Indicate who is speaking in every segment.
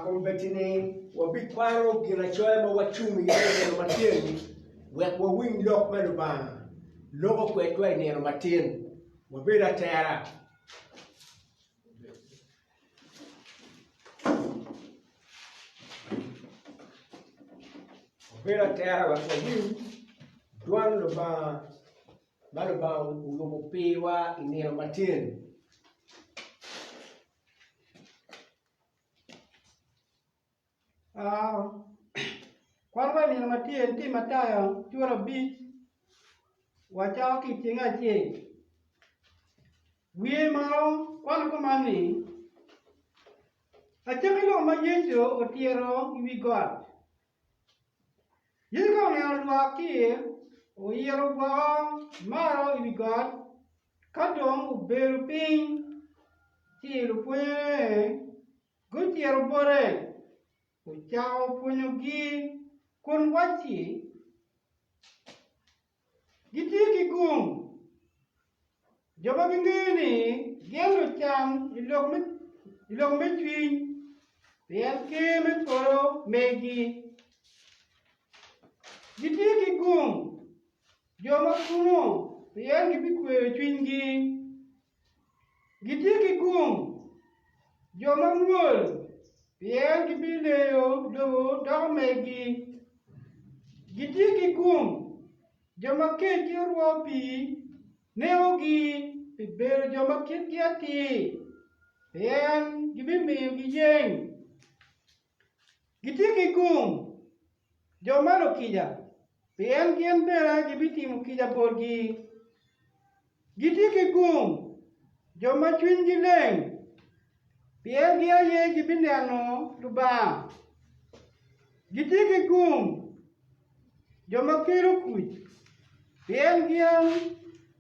Speaker 1: Kombeddi-ni wabikwano ginacoya ma wacung iye i nino matin-ni wek wawiny lok me Lubanga loko kwedwa i nino matin. Wabed atera. Wabed atera wek wawiny dwan Lubanga ma Lubanga oyubo piwa i nino matin.
Speaker 2: Kwan wa i nino ma tye tye Matayo cura abic wacako ki i tyeng acel wiye malo kwano kuman ni acakki lok ma Yecu otyero i wi got Yecu ka oneno lwak-ki oito woko malo i wi got ka dong obedo piny ci lupwonnyene gucito bote, ocako pwonyogi kun wacci, Gitye ki gum, jo ma gingeyo ni gin lucan i lok me cwiny, pien ker me polo megi. Gitye ki gum, jo ma kumo, pien gibikweyo cwinygi. Gitye ki gum, jo ma mwol, pien gibileyo lobo doko megi. Gitye ki gum, jo ma kec ki orwo pii nekogi pi bedo jo ma kitgi atir, pien gibimiyogi yeng. Gitye ki gum, jo ma lukica, pien gin bene gibitimo kica botgi. Gitye ki gum, jo ma cwinygi leng, pien gin aye gibineno Lubanga. Gitye ki gum, jo ma kelo kuc, pien gin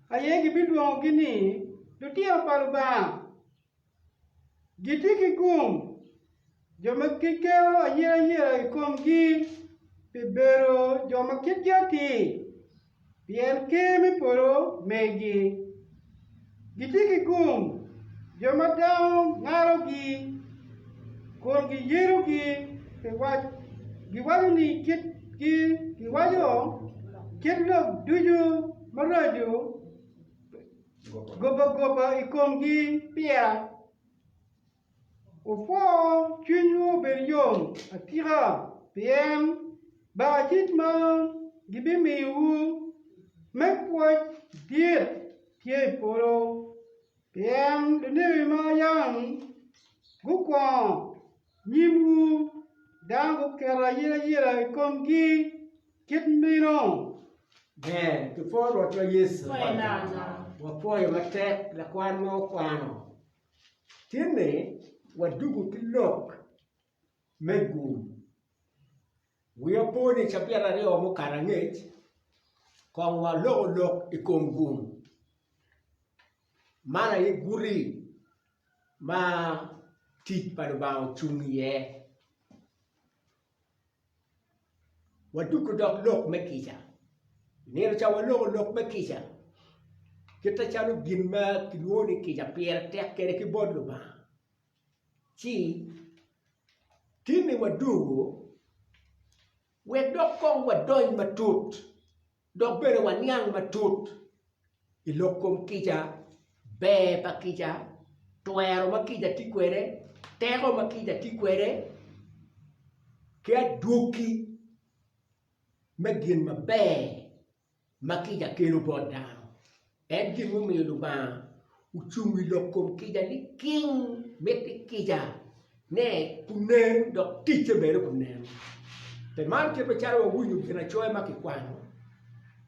Speaker 2: aye gibilwongogi ni litino pa Lubanga. Gitye ki gum, jo ma giketo ayelayela i komgi pi bedo jo ma kitgi atir, pien ker me polo megi. Gitye ki gum, jo ma dano ngalogi kun giyelogi pi wac giwaco ni kitgi giwaco kit lok ducu maraco Gobagoba i komgi pira. Wupwo cwinywu obed yom atika, pien bakacic ma gibimiyowu me pwoc dit tye i polo, pien lunebi ma yam gukwongo nyimwu dano guketo ayelayela i komgi. Kit meno
Speaker 1: ber kipwo Rwotwa Yecu. Wapwoyo matek lakwan ma okwano. Tinni wadugo ki lok me gum. Wiya po ni cabit aryo mukato angec kong waloko lok i kom gum. Man aye guti ma tic pa Lubanga ocung iye. Watuko dok lok me kica. I nino ca waloko lok me kica kit macalo gin ma kilwongo ni kica pire tek kwede ki bot Lubanga ci tinni wadwogo wek dok kong wadony matut Dok bene waniang matut i lok kom kica, ber pa kica, twero ma kica tye kwede, teko ma kica tye kwede, ki adwogi me gin maber ma kica kelo bot dano. En gin mumiyo Lubanga ocung i lok kom kica ni king miti kica ne kunen dok ticce bene kunen. Pi man kit macalo wawinyo ginacoya ma kikwano,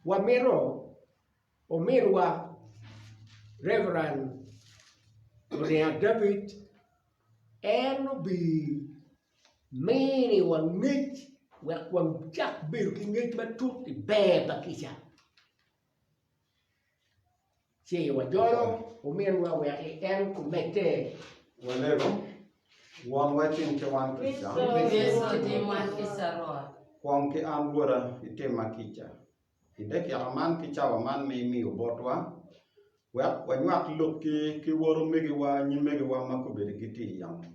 Speaker 1: wamito ominwa Reverend Oringa David en obiminiwa ngec wek wacak bedo ki ngec matut i ber pa kica. Ci wajolo ominwa wek en omedde.
Speaker 3: Walego, Wonwa itim ki wan kica. Kwong ki an Rwoda itimma kica. I dakika man ki cawa man ma imiyo botwa, wek wanywak lokki ki wod omegiwa nyimegiwa ma kobedo gitye i yamo.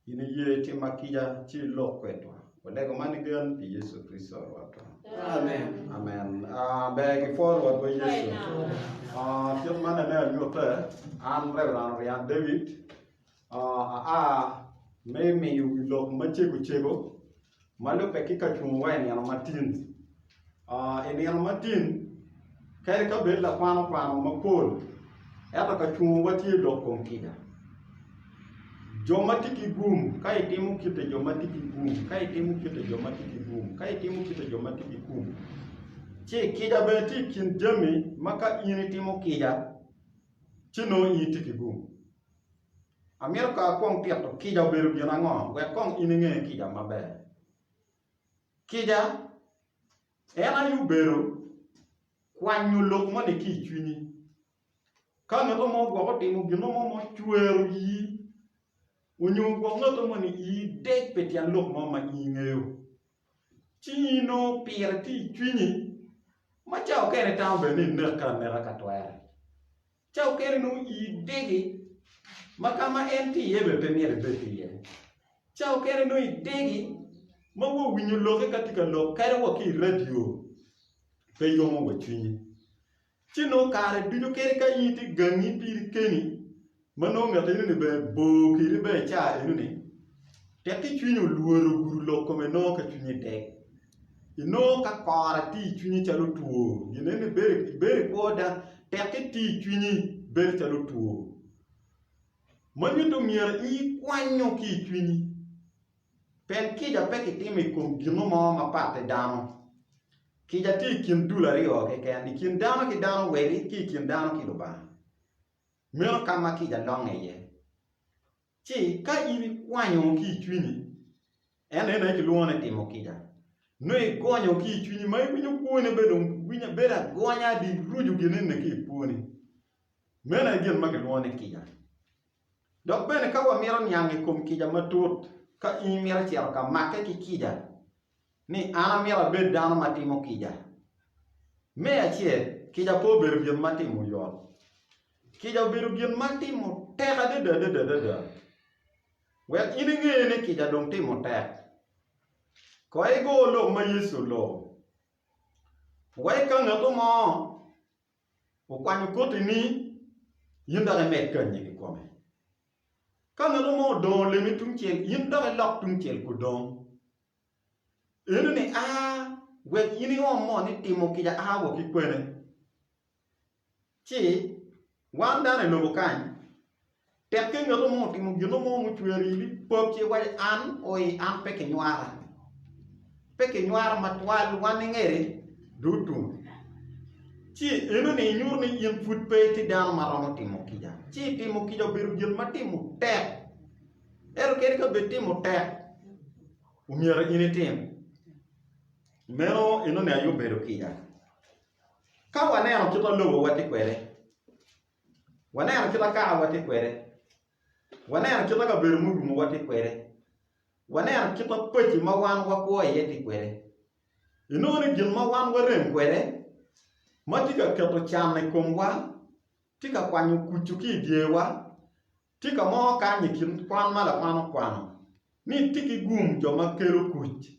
Speaker 3: In iye itimma kica ci ilok kwedwa. Walego man i gen pi Yecu Kricito Rwotwa.
Speaker 2: Amen.
Speaker 3: Amen. Ah, ber gipwo Rwotwa Yecu. Ah, kit ma nene anyutte, an Reverend Orian David, ah, aa me miyo wi lok macego cego ma lubbe ki ka cungowa i nino matin. I nino matin, kadi ka bed lakwan okwano mapol, ento ka cungowa tye lok kom kica. Jo ma tye ki gum, ka itimo kite jo ma tye ki gum, ka itimo kite jo ma tye ki gum, ka itimo kite jo ma tye ki gum, ci kica bene tye i kin jami ma ka in itimo kica, ci nongo in itye ki gum. Amito ka akwong tito kica obedo gin ango wek kong in inge kica maber. Kica en aye obedo kwanyo lok moni ki i cwinyi. Ka ngat mo gwok otimo gin mo ma ocwero ii onyo gwok ngat moni ii dec pi tyen lok mo ma in ingeyo ci in nongo pire tye i cwinyi ma ca okene itamo bene ni ineke aneka ka twere. Ca okene nongo ii degi ma ka ma en tye iye bene pe myero ibed iye. Ca okene nongo idegi ma wa winyo lokke ka tye ka lok kadi wa ki i radio pe yomo wa cwinyi. Ci nongo kare ducu kadi ka in itye gangi piri keni ma nongo ngat enoni bene bor kedi bene i caa enoni tekki cwinyi olworo ogudo lok kome nongo ka cwinyi dek. Inongo ka kore tye i cwinyi calo two, gin eni ibedo i kwo da tekki tye i cwinyi bedo calo two. Ma nyuto myero in ikwanyo ki i cwinyi. Pien kica pe kitimo i kom gino mo mapat ki dano. Kica tye i kin dul aryo keken, i kin dano ki dano wedi ki i kin dano ki Lubanga. Meno ka ma kica longe iye. Ci ka in ikwanyo ki i cwinyi, en aye kilwongo ni timo kica. Nongo igonyo ki i cwinyi ma iwinyo kwoni bene dong winyo bedo agonya di iruco gin eni ki i kwoni. Meno aye gin ma kilwongo ni kica. Dok bene ka wamito niang i kom kica matut, ka in imito cito ka makke ki kica, ni an amito abed dano ma timo kica. Me acel, kica pe obedo gin ma timo yot. Kica obedo gin ma timo tek adada adada adada. Wek in inge ni kica dong timo tek, kong igo lok ma Yecu oloko. Wek ka ngat mo okwanyo kotini, in dok imed kanyi kikome. Ka ngat mo odongo lemi tungcel, in dok ilok tungcel kudong. Eno-ni a wek in iom mo ni timo kica a wa ki kwene. Ci wan dano i lobo kany, tek ka ngat mo otimo gin mo mucwero ii pap ci iwaco an oi an pe kinywara, pe kinywara matwal wan ingeri dong otum. Ci enoni nyuto ni in pud pe itye dano ma romo timo kica. Ci timo kica obedo gin ma timo tek ento kadi ka bed timo tek omyero in itim. Meno enoni aye obedo kica. Ka waneno kit ma lobowa tye kwede, waneno kit ma kakawa tye kwede, waneno kit ma kabedo murumowa tye kwede, waneno kit ma paci ma wan wakwo iye tye kwede, inongo ni gin ma wan warem kwede ma tye ka keto can i komwa, tye ka kwanyo kuc ki i dyerwa, tye ka mo kany i kin kwan ma lakwan okwano ni tye ki gum jo ma kelo kuc.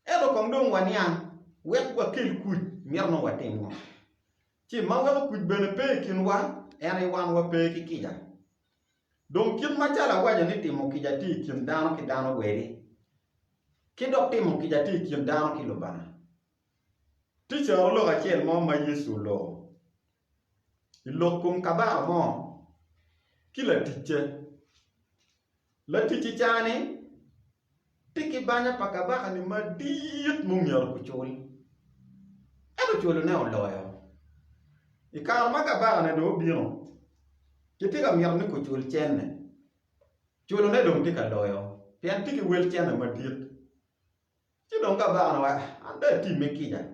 Speaker 3: Ento kong dong waniang, wek wakel kuc, mito nongo watim ngo? Ci ma weko kuc bene pe i kinwa, en aye wan wape ki kica. Dong kit macalo awaco ni timo kica tye i kin dano ki dano wedi, ki dok timo kica tye i kin dano ki Lubanga. Tye carolok acel mo ma Yecu oloko i lok kom kabaka mo ki laticce. Latic i caa-ni tye ki banya pa kabaka-ni madit ma omyero gucul ento culone oloyo. I kare ma kabaka-ni dong obino kitye ka mito ni gucul cente culone dong tye ka loyo pien tye ki wel cente madit. Ci dong kabaka-ni owaco, An dong atimme kica,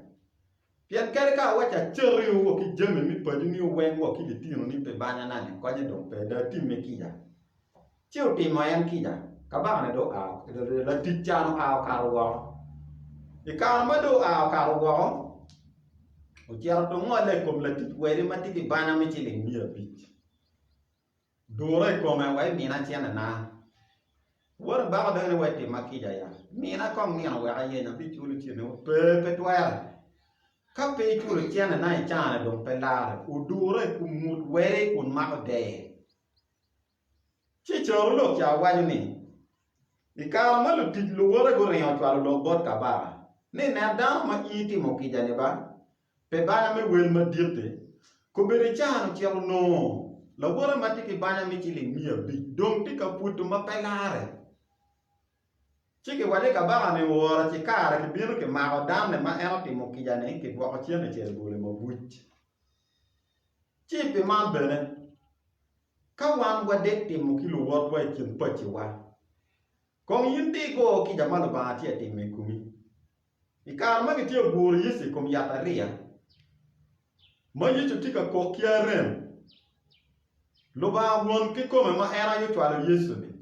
Speaker 3: pien kadi ka awacci acati wa ki jami me paconi weng wa ki litinoni pi banyana-ni, konye dong pe, dong atimme kica. Ci otimo en kica, kabaka-ni dong oa, latic ca-ni oa okato woko. I kare ma dong oa okato woko, ocito dong ongolle i kom latic wede ma tye ki banya me ciling miya abic. Dure i kome wa imina centena. Wot ibako doge ni wek timma kica ya. Mina kong nino wek ayeny abiculo cente wa. Pe, pe twere. Ka pe iculo centena i caa-ni dong pe larre. Odure i kom ngut weri kun mako dee. Ci carolok ca owaco ni, I kare ma lutic luwote guringo cwalo lok bot kabaka, ni, 'Nen dano ma in itimo kica-ni ba, pi banya me wel madit-ti, kobedo i caa-ni ocito onongo lawote ma tye ki banya me ciling 500 dong tye ka pwodo ma pe larre. Ci kiwaco ni kabaka-ni ooro cikare kibino kimako danne ma en otimo kica-ni kidwoko cen i cel bolo i mabuc. Ci pi man bene, Ka wan wadek timo ki luwotwa i kin paciwa, kong in dong igo kica ma Lubanga tye ka timo i komi. I kare ma kitye ka guro Yecu i kom yatariya, ma Yecu tye ka kok ki arem, Lubanga Won kikome ma en aye ocwalo Yecu-ni,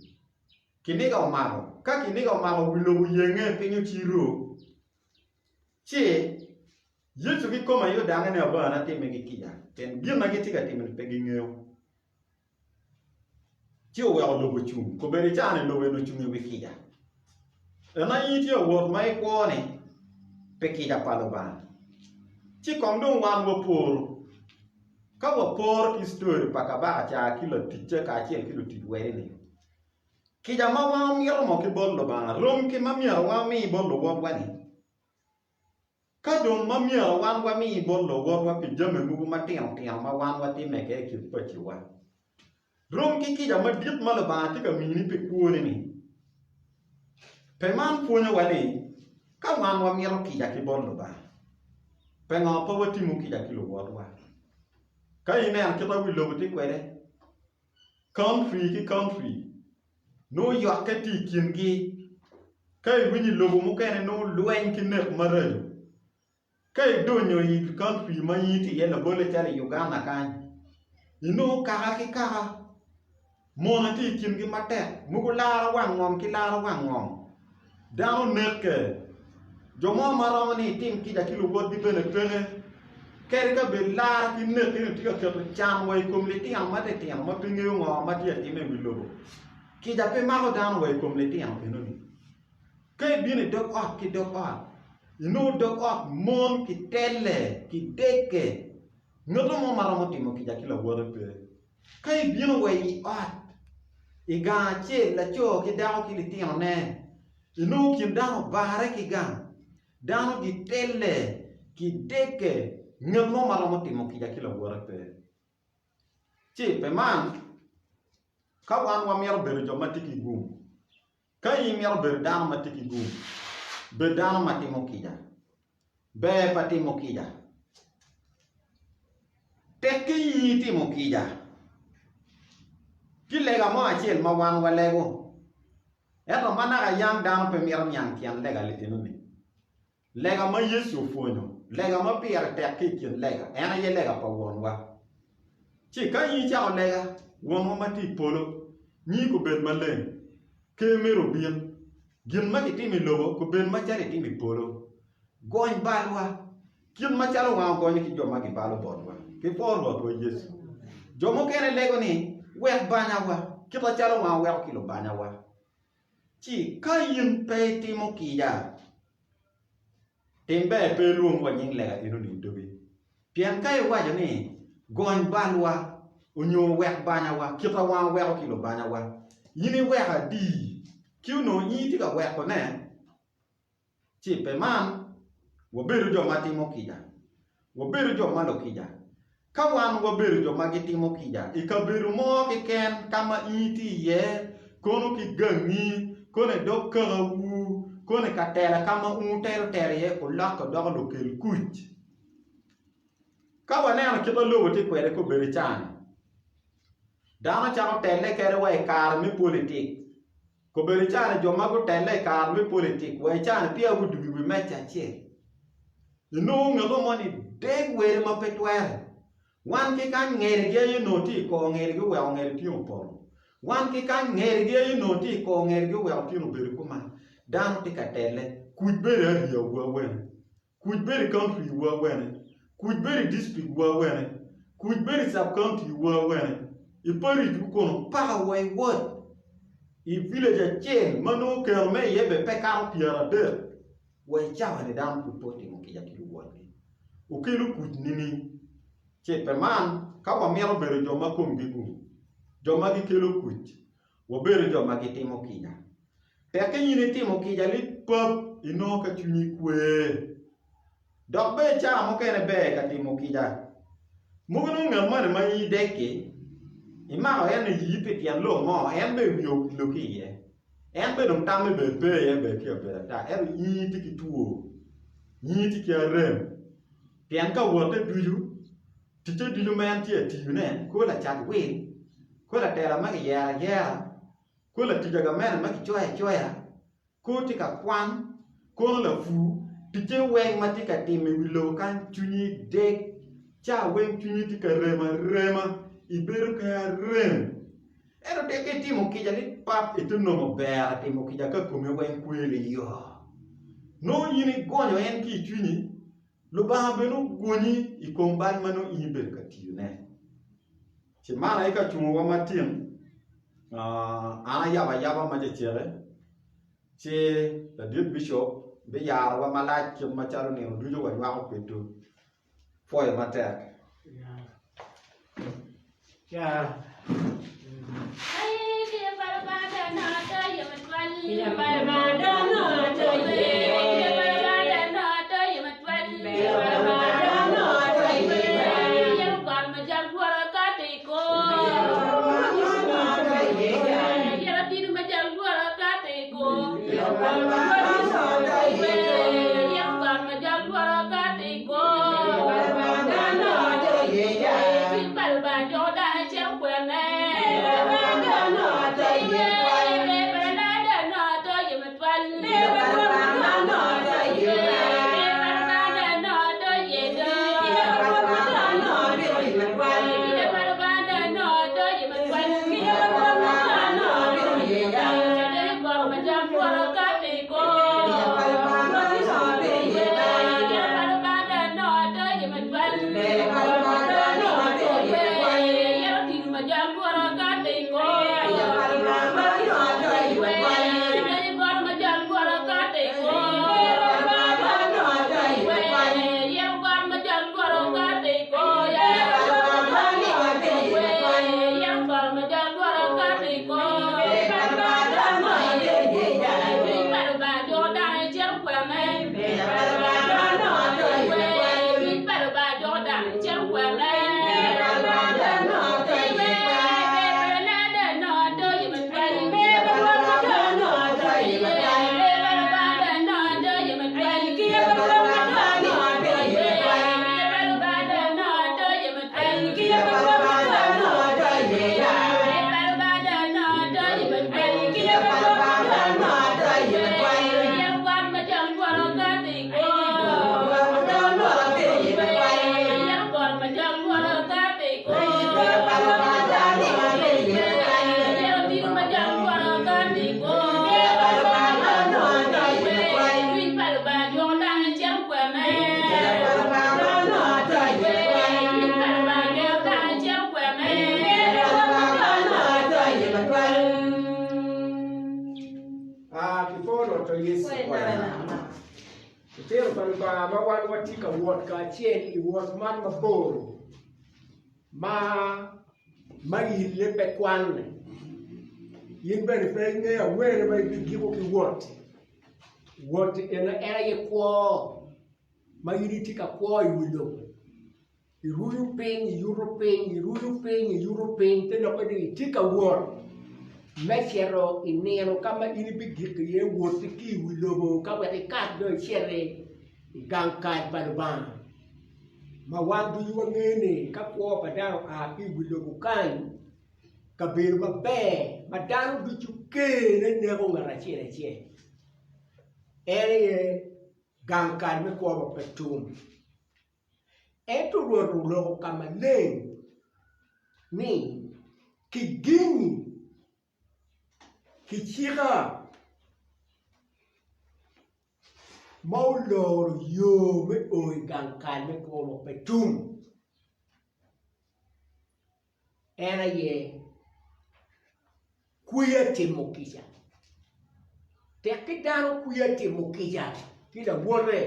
Speaker 3: kiniga omako. Ka kiniga omako wi lobo oyenge, piny ocido, ci Yecu kikome aye odange ni, Abana, timmigi kica, pien gin ma gitye ka timo-ni pe gingeyo. Ci oweko lobo ocung. Kobedo i caa-ni lobo eni ocung i wi kica. En aye in itye ka wot ma ikwo-ni pi kica pa Lubanga. Ci kong dong wan waporo. Ka waporo ki citori pa kabaka ca ki laticce kacel ki lutic wede-ni, kica ma wan wamito mo ki bot Lubanga rom ki ma myero wan wami bot luwotwa-ni. Ka dong ma myero wan wami bot luwotwa pi jami mogo matino tino ma wan watime kwede i kin paciwa, rom ki kica madit ma Lubanga tye ka mini pi kwoni-ni. Pe man pwonyowa ni ka wan wamito kica ki bot Lubanga, pingo pe watimo kica ki luwotwa? Ka ineno kit ma wi lobo tye kwede, Country ki country nongo yokke tye i kingi ka iwinyo i lobo mukene nongo lweny ki nek maraco ka idonyo i country ma in itye iye labolle calo i Uganda kany inongo kaka ki kaka mono tye i kingi matek mogo laro wang ngom ki laro wang ngom Dano neke. Jo mo ma romo ni itim kica ki luwotgi bene peke. Kadi ka bed lar ki neki ni tye ka keto can wa i kom litino matitino ma pe ngeyo ngo ma tye ka timme i wi lobo. Kica pe mako dano wa i kom litino enoni. Ka ibino i dog ot ki dog ot, inongo dog ot mon kitelle, kidegge. Ngat mo ma romo timo kica ki lawote pe. Ka ibino wa i ot, i gang acel laco ki dako ki litinone, inongo kin dano obarre ki gang, dano gitelle, gidegge, ngat mo ma romo timo kica ki lawote pe. Ci pi man, ka wan wamito bedo jo ma tye ki gum, ka in imito bedo dano ma tye ki gum, bed dano ma timo kica. Ber pa timo kica. Tekke in itimo kica. Tye lega mo acel ma wan walego, ento ma naka yam dano pe mito niang tyen lega enoni. Lega ma Yecu opwonyo, lega ma pire tek ki i kin lega, en aye lega pa Wonwa. Ci ka in icako lega, Wonwa ma tye i polo, nyingi gubed maleng, Ker meri obin, Gin ma kitimo i lobo kubed macalo itimo i polo. Gony balwa, kit macalo wan wagonyo ki jo ma gibalo botwa. Ki pwo Rwotwa Yecu. Jo mukene lego ni, Wek banyawa, kit macalo wan waweko ki lubanyawa. Ci ka in pe itimo kica, Tim ber pe ilwong wa nying lega enoni i dogi. Pien ka iwaco ni, Gony balwa, onyo wek banyawa, kita wan waweko ki lubanyawa, in iweko adi? Ki onongo in itye ka wekone? Ci pe man, wabedo jo ma timo kica. Wabedo jo ma lukica. Ka wan wabedo jo ma gitimo kica i kabedo mo keken ka ma in itye iye, kono ki gangi, kono i dog kakawu, kono i ka tela ka ma wun wutelo telo iye, wulokke wudoko lukel kuc. Ka waneno kit ma lobo tye kwede kobedo i caa-ni, dano cako telle kede wa i kare me politik. Kobedo i caa-ni jo ma gutelle i kare me politik wa i caa-ni peya gudugo i wi meja acel. Inongo ngat mo ni deg wele ma pe twere. Wan ki kany ngerigi aye onongo tye i kor ngerigi oweko ngeri tye opoto. Wan ki kany ngerigi aye onongo tye i kor ngerigi oweko tye obedo kuman. Dano tye ka telle, kuc bedo ariya wu awene. Kuc bedo i country wu awene. Kuc bedo i district wu awene. Kuc bedo i sub county wu awene. I parish wu kono paka wa i ward. I village acel ma nongo keno me iye bene pe kato pyeradek wa i cawa-ni dano pud pe otimo kica ki luwotgi. Okelo kuc nining? Ci pe man, ka wamito bedo jo ma komgi gum, jo ma gikelo kuc, wabedo jo ma gitimo kica. Tekke in itimo kica lipap, inongo ka cwinyi kwe. Dok bene cawa mukene ber ka timo kica. Mogo nongo ngat moni ma in idek-ki, imako en i ii pi tyen lok mo, en bene wiye owilo ki iye. En bene dong tamme bene pe iye bene tye abedo ata, ento in itye ki two, in itye ki arem. Pien ka wotte ducu, ticce ducu ma en tye ka tiyone, kor lacat wil, kor latela ma kiyero ayera, kor latic agamente ma kicoyo acoya, Kor tye ka kwan, kono lapur, ticce weng ma tye ka timo i wi lobo kany cwinyi deg, ca weng cwinyi tye ka rem arema, ibedo ki arem. Ento tek ka itimo kica ni pap ite nongo ber timo kica ka komi weng kwe liyo. Nongo in igonyo en ki i cwinyi, Lubanga bene ogonyi i kom bal ma nongo in ibedo ka tiyone. Ci man aye ka cungowa matin, an ayabo ayaba ma ceceke, ci ladit bicop biyarowa malac kit macalo nino ducu wanywako kwedwu. Pwoyo matek.
Speaker 1: Litino pa Lubanga ma wan watye ka wot kacel i wot man mabor ma maille pe kwanne, in bene pe ingeyo awene ma ibigiko ki wot-ti. Wot-ti eno en aye kwo ma in itye ka kwo i wi lobo. Iruyo piny, iyuto piny, iruyo piny, iyuto piny, te lokke ni itye ka wot me cito i nino ka ma in ibigiko iye wotti ki i wi lobo ka wek ikat dong icit i gang kal pa Lubanga. Ma wan ducu wangeyo ni ka kwo pa dano oa ki i wi lobo kany, kabedo maber ma dano ducu kene neko ngat acel acel en aye gang kal me kwo ma pe tum. Ento Rwot oloko ka maleng ni, Kigingi kicika ma oloro yo me o i gang kal me kwo ma pe tum, en aye. Kwiya timo kica. Tek ki dano kwiya timo kica ki lawote,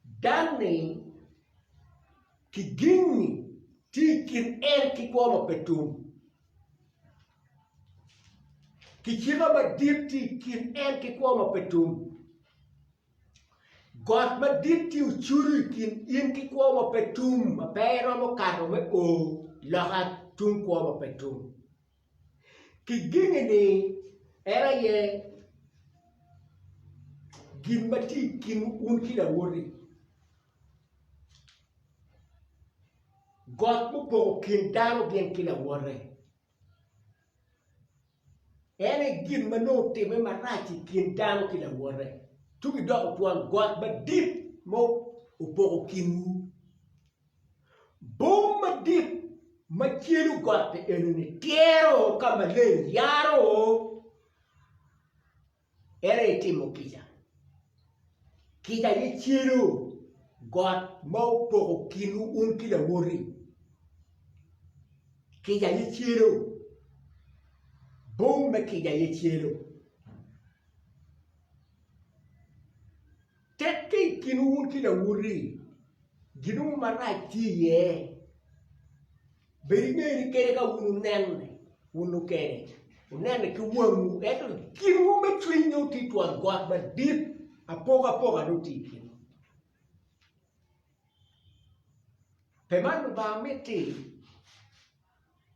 Speaker 1: dano-ni kigingi tye i kin en ki kwo ma pe tum. Kicika madit tye i kin en ki kwo ma pe tum. Got madit tye ocudo i kin in ki kwo ma pe tum ma pe iromo kato me o loka tung kwo ma pe tum. Kigingi ni en aye gin ma tye i kin wun ki lawoti. Got mupoko kin dano gin ki lawote. En aye gin ma nongo otimme marac i kin dano ki lawote. Tung idoko twon got madit ma opoko kinwu. Bom madit ma celo got-ti eni-ni tyero ka maleng, yaro en aye timo kica. Kica aye celo got ma opoko kinwu wun ki lawoti. Kica aye celo, bom me kica aye celo. Tek ki i kinwu wun ki lawoti, gin mo marac tye iye. Bed inge ni kadi ka wun wunene, wun mukene wunene ki wangwu, ento i kinwu me cwiny nongo tye twon got madit, apokapoka nongo tye i kinwu. Pe man Lubanga mitti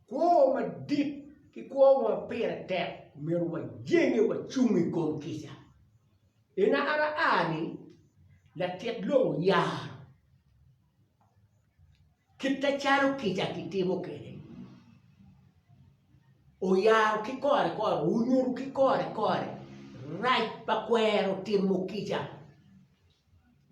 Speaker 1: kwo madit ki kwo ma pire tek myero wajenge wacung i kom kica. En an aa ni latit lok oyaro Kit acalo kica kitimo kwede, oyaro ki kore kore, onyuto ki kore kore rac pa kwero timo kica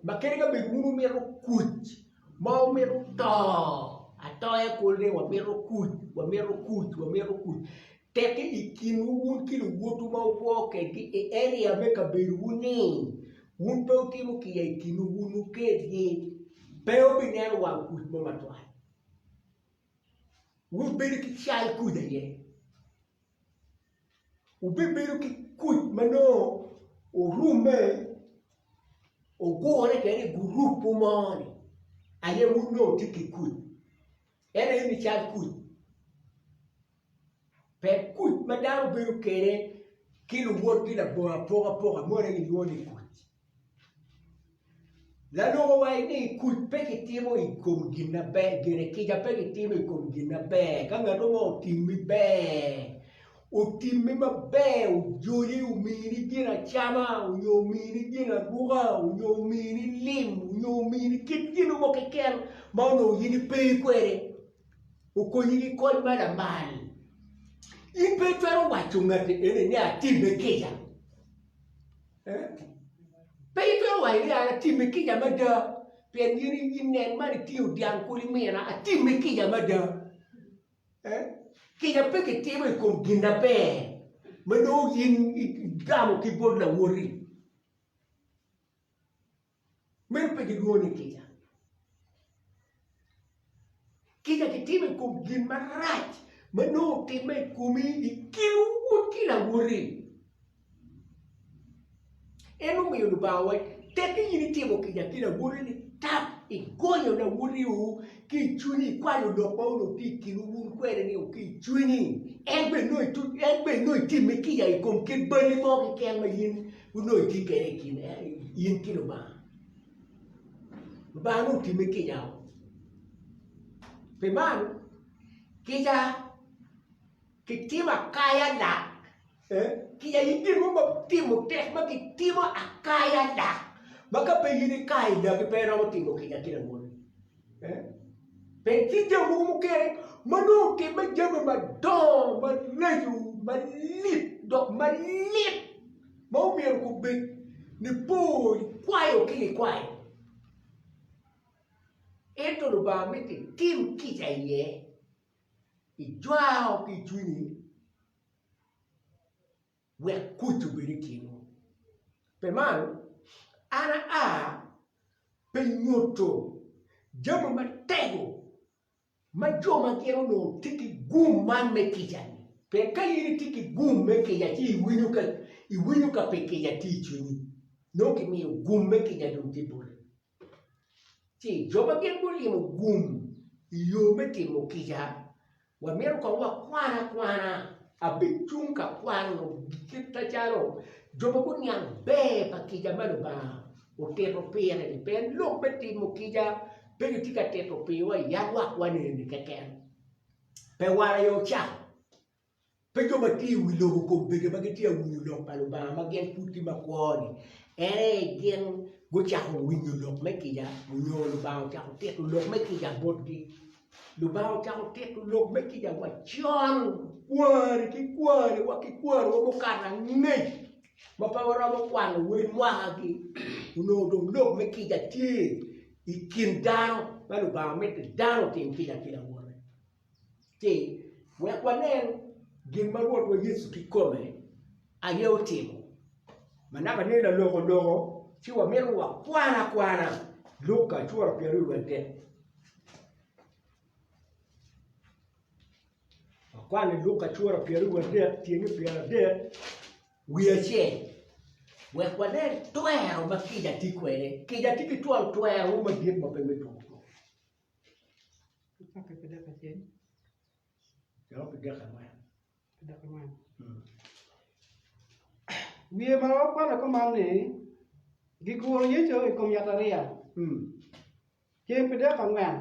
Speaker 1: ma kadi ka bed wun wumito kuc ma wumito to atoya kulu ni wamito kuc wamito kuc wamito kuc teke i kinwu wun ki luwotwu ma wukwo kwedgi i area me kabedowu-ni Wun pe wutimo kica i kinwu wun wukedgi, pe wubineno wang kuc mo matwal. Wubibedo ki cal kuc aye. Wubibedo ki kuc ma nongo orumme, ogure kwede i gurupwu mo-ni aye wun nongo wutye ki kuc. En aye ni cal kuc. Pek kuc ma dano bedo kwede ki luwotgi labongo apokapoka moni aye gilwongo ni kuc. Lalok owaco ni kuc pe kitimo i kom gin maber, gire kica pe kitimo i kom gin maber. Ka ngat mo otimmi ber, otimmi maber, ojoli, omini gin acama nyo omini gin aruka nyo omini lim nyo omini kit gin mo keken ma onongo in ipe kwede. okonyi ki kony ma lamal. In pe itwero waco ngati eni ni atimme kica. Pe itwero waco ni an atimme kica mada pien in inen man itingo dyang kulu imina atimme kica mada. Kica pe kitimo i kom gin maber ma nongo in igamo ki bot lawoti. Meno pe gilwongo ni kica. Kica kitimo i kom gin marac ma nongo otimme i komi i kin wun ki lawoti. En omiyo Lubanga waco, tekki in itimo kica ki lawoti ni tap igonyo lawoti-u ki i cwinyi, ikwanyo lok ma onongo tye i kinwu wun kwede-ni ki i cwinyi. En bene nongo itimme kica i kom kit balli mo keken ma in Onongo itye kwede i kin in ki Lubanga. Lubanga nongo otimmi kica. Pi man, kica kitimo akaya lak. Kica aye gin mo ma timo tek ma kitimo akaya lak ma ka pe in ikayo laki pe iromo timo kica ki lawoti. Pien tye jami mogo mukene ma nongo otimme jami madongo, maraco, malit dok malit ma omyero gubed nipo likwayo ki likwayo. Ento Lubanga mito itim kica iye, ijwao ki i cwinyi. wek kuc obed i kinwu. Pi man, an aa pi nyuto jami matego ma jo ma gin onongo tye ki gum man me kica-ni. Pien ka in itye ki gum me kica ci iwinyo ka iwinyo ka pi kica tye i cwinyi, nongo kimiyo gum me kica dong tye boti. Ci jo ma gin gulimo gum i yo me timo kica, wamito kong wakwan akwana. Abicung ka kwano kit macalo jo ma guniang ber pa kica ma Lubanga otito pire-ni, pien lok me timo kica pe gitye ka tito piwa i yalwakwa neni keken. Pe wan aye ocako. Pe jo ma tye i wi lobo kombeddi ma gitye ka winyo lok pa Lubanga ma gin pud tye makwo-ni, en aye gin gucako winyo lok me kica nyo Lubanga ocako tito lok me kica botgi. Lubanga ocako tito lok me kica wa con, kwari ki kwari wa ki kwariwa mukato angec ma pe waromo kwano wel mwakagi, onongo dong lok me kica tye i kin dano ma Lubanga mito ni dano otim kica ki lawote. Ci wek wanen gin ma Rwotwa Yecu kikome aye otimo. Ma naka ni laloko loko ci wamito wakwan akwana Luka cura pyeraryo wiye adek. Wakwano i Luka cura pyeraryo wiye adek tyenge pyeradek wiye acel wek wanen twero ma kica tye kwede. Kica tye ki twon twero mo madit ma pe me tuko tuko.
Speaker 2: Cakke pi dek acel.
Speaker 1: Cakke pi dek angwen.
Speaker 2: Pi dek angwen. Wiye ma wakwano kuman ni, giguro Yecu i kom yatariya. Ceng pi dek angwen.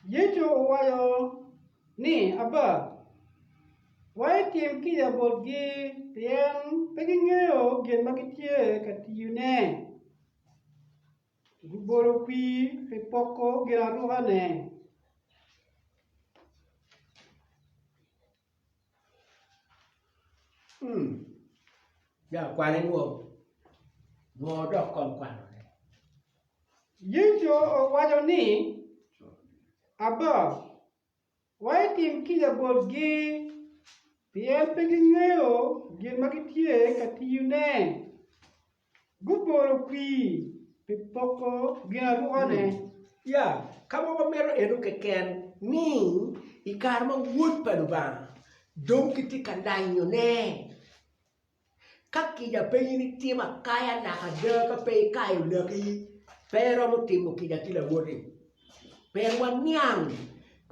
Speaker 2: Yecu owaco ni, Aba, wa itim kica botgi, pien pe gingeyo gin ma gitye ka tiyone. Gubolo kwir pi poko ginarukane.
Speaker 1: Ya kwane nwo, nwo dok kong kwanone.
Speaker 2: Yecu owaco ni, Aba, wa itim kica botgi, pien pe gingeyo gin ma gitye ka tiyone. Gubolo kwir pi poko ginarukane.
Speaker 1: Ya, ka ma wamito eno keken ni i kare ma Wod pa Lubanga dong kitye ka lanyone, ka kica pe in itimo akaya naka ada ka pe ikayo laki, pe iromo timo kica ki lawoti. Pien waniang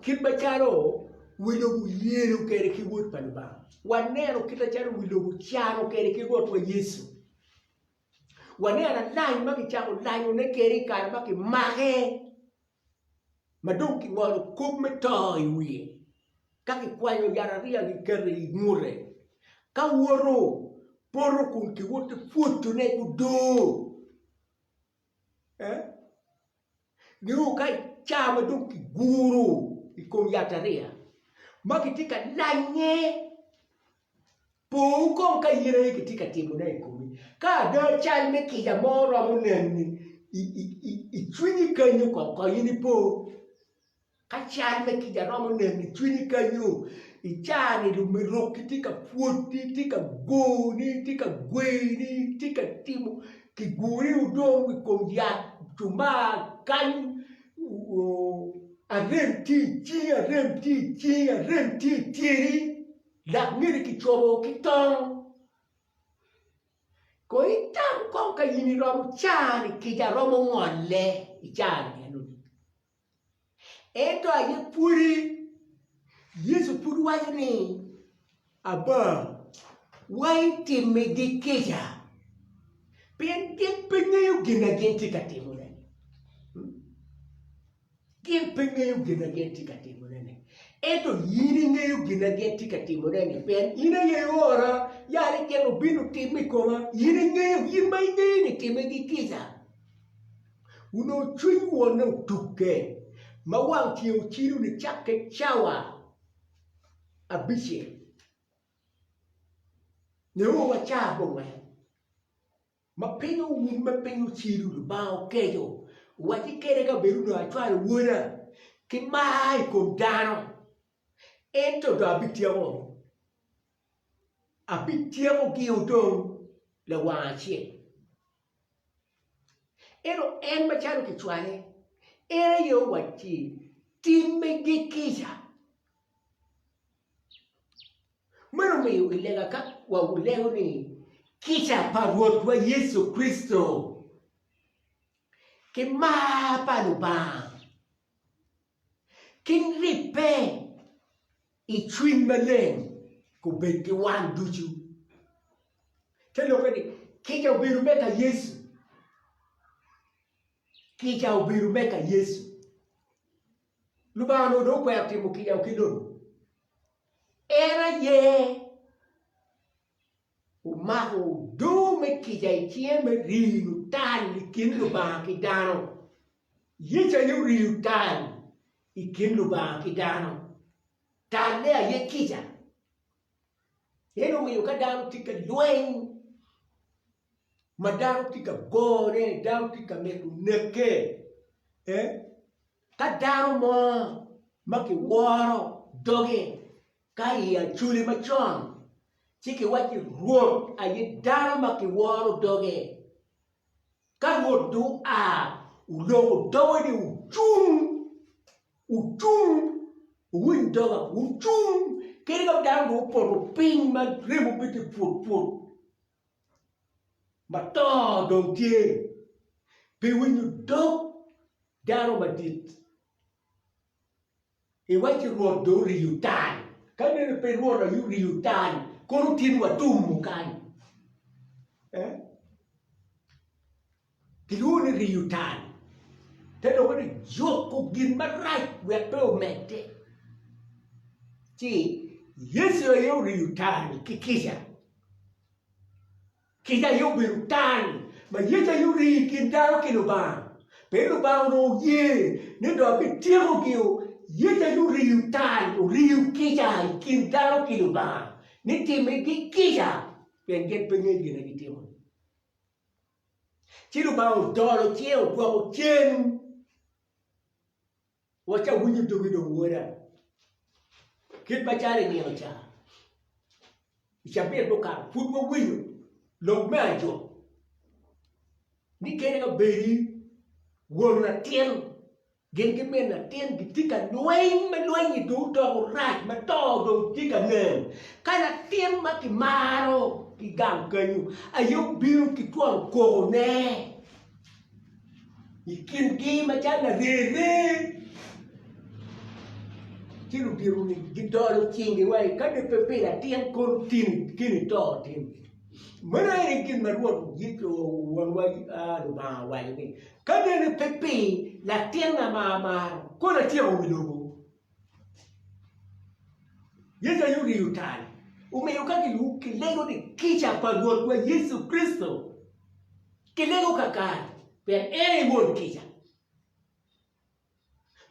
Speaker 1: kit macalo wi lobo yelo kwede ki Wod pa Lubanga. Waneno kit macalo wi lobo cano kwede ki Rwotwa Yecu. Waneno alany ma kicako lanyone kwede i kare ma kimake ma dong kingolo kop me to i wiye ka kikwanyo yatariya kiketo i ngute ka woto poto kun kiwoto ki pwodone ki odoo. Nio ka i caa ma dong kiguro i kom yatariya ma kitye ka lanye, po kong ka in aye kitye ka timone i komi. Ka ada cal me kica mo romo neni i cwinyi kenyo kong kong in ipo. Ka cal me kica romo neno i cwinyi kenyo, i caa-ni lumerokki tye ka pwodi, tye ka goni, tye ka gweni, tye ka timo, kiguri odong i kom yat cumar kany, arem tye i cingi, arem tye i cingi, arem tye i tyeni, lak ngeti kicobo ki tong. Kong itam kong ka in iromo caa-ni kica romo ngole i caa-ni enoni. Ento aye pwodi, Yecu pud waco ni, Aba, wa itimmigi kica, pien gin pe ngeyo gin ma gin tye ka timone-ni. Gin pe ngeyo gin ma gin tye ka timone-ni. Ento in ingeyo gin ma gin tye ka timone-ni, pien in aye iora, ya ni gin obin otim i koma, in ingeyo, in ma ingeyo-ni timmigi kica. Onongo cwiny wonne otukke ma wang ceng ocido nicakke cawa abicel nio wa ca abongwen ma piny owumme piny ocido Lubanga okeco owacci kede ka bed onongo acwalo woda ki mar i kom dano ento dong abityeko abityekogi dong lawang acel. Ento en macalo kicwale, en aye owacci, Timmigi kica. Meno omiyo i lega ka walego ni, Kica pa Rwotwa Yecu Kricito ki mar pa Lubanga ki ribbe i cwiny maleng gubed ki wan ducu. Te lokke ni, kica obedo me ka Yecu. Kica obedo me ka Yecu. Lubanga onongo dong okwero timo kica ki lobo. En aye omako odoo me kica i cinge me riyo tal i kin Lubanga ki dano. Yecu aye oriyo tal i kin Lubanga ki dano. Talle aye kica. En omiyo ka dano tye ka lweny, ma dano tye ka gone, dano tye ka mito neke, ka dano mo ma kiworo doge ka i Acholi macon ci kiwacci Rwot aye dano ma kiworo doge. Ka Rwot dong oa oloko doge ni wucung, wucung, wuwiny doga, wucung, kadi ka dano dong opoto piny ma remo bene tye put put ma to dong tye, pi winyo dog dano madit. Iwacci Rwot dong oriyo tal. Ka nene pe Rwot aye oriyo tal, kono tin watumo kany. Eh? Kilwongo ni riyo tal. Te doko ni juko gin marac wek pe omedde. Ci Yecu aye oriyo tal ki kica. Kica aye obedo tal ma Yecu aye oriyo i kin dano ki Lubanga. Pien Lubanga onongo oye ni dok kityekogi-o, Yecu aye oriyo tal, oriyo kica i kin dano ki Lubanga, ni timmigi kica pien gin pe ngeyo gin ma gitimo. Ci Lubanga odolo cinge odwoko cen. Wacca awinyo dogi dong woda, kit macalo i nino ca, i cabit mukato pud wawinyo lok me ajok ni kadi ka bedi won latin gin ki min latin gitye ka lweny ma lweny-nyi dong odoko rac ma to dong tye ka nen ka latin ma kimaro ki gang kenyo aye obino ki twon kokone. I kingi macalo larere ci ludito-ni gidolo cinggi wa i kadi pe pi latin kono tin keni to tin. Meno aye gin ma Rwot Yecu Wonwa Lubanga owaco ni, Ka nene pe pi latinna ma amaro, kono atyeko wi lobo. Yecu aye oriyo tal, omiyo ka kilego ni kica pa Rwotwa Yecu Kricito, kilego kakare, pien en aye won kica.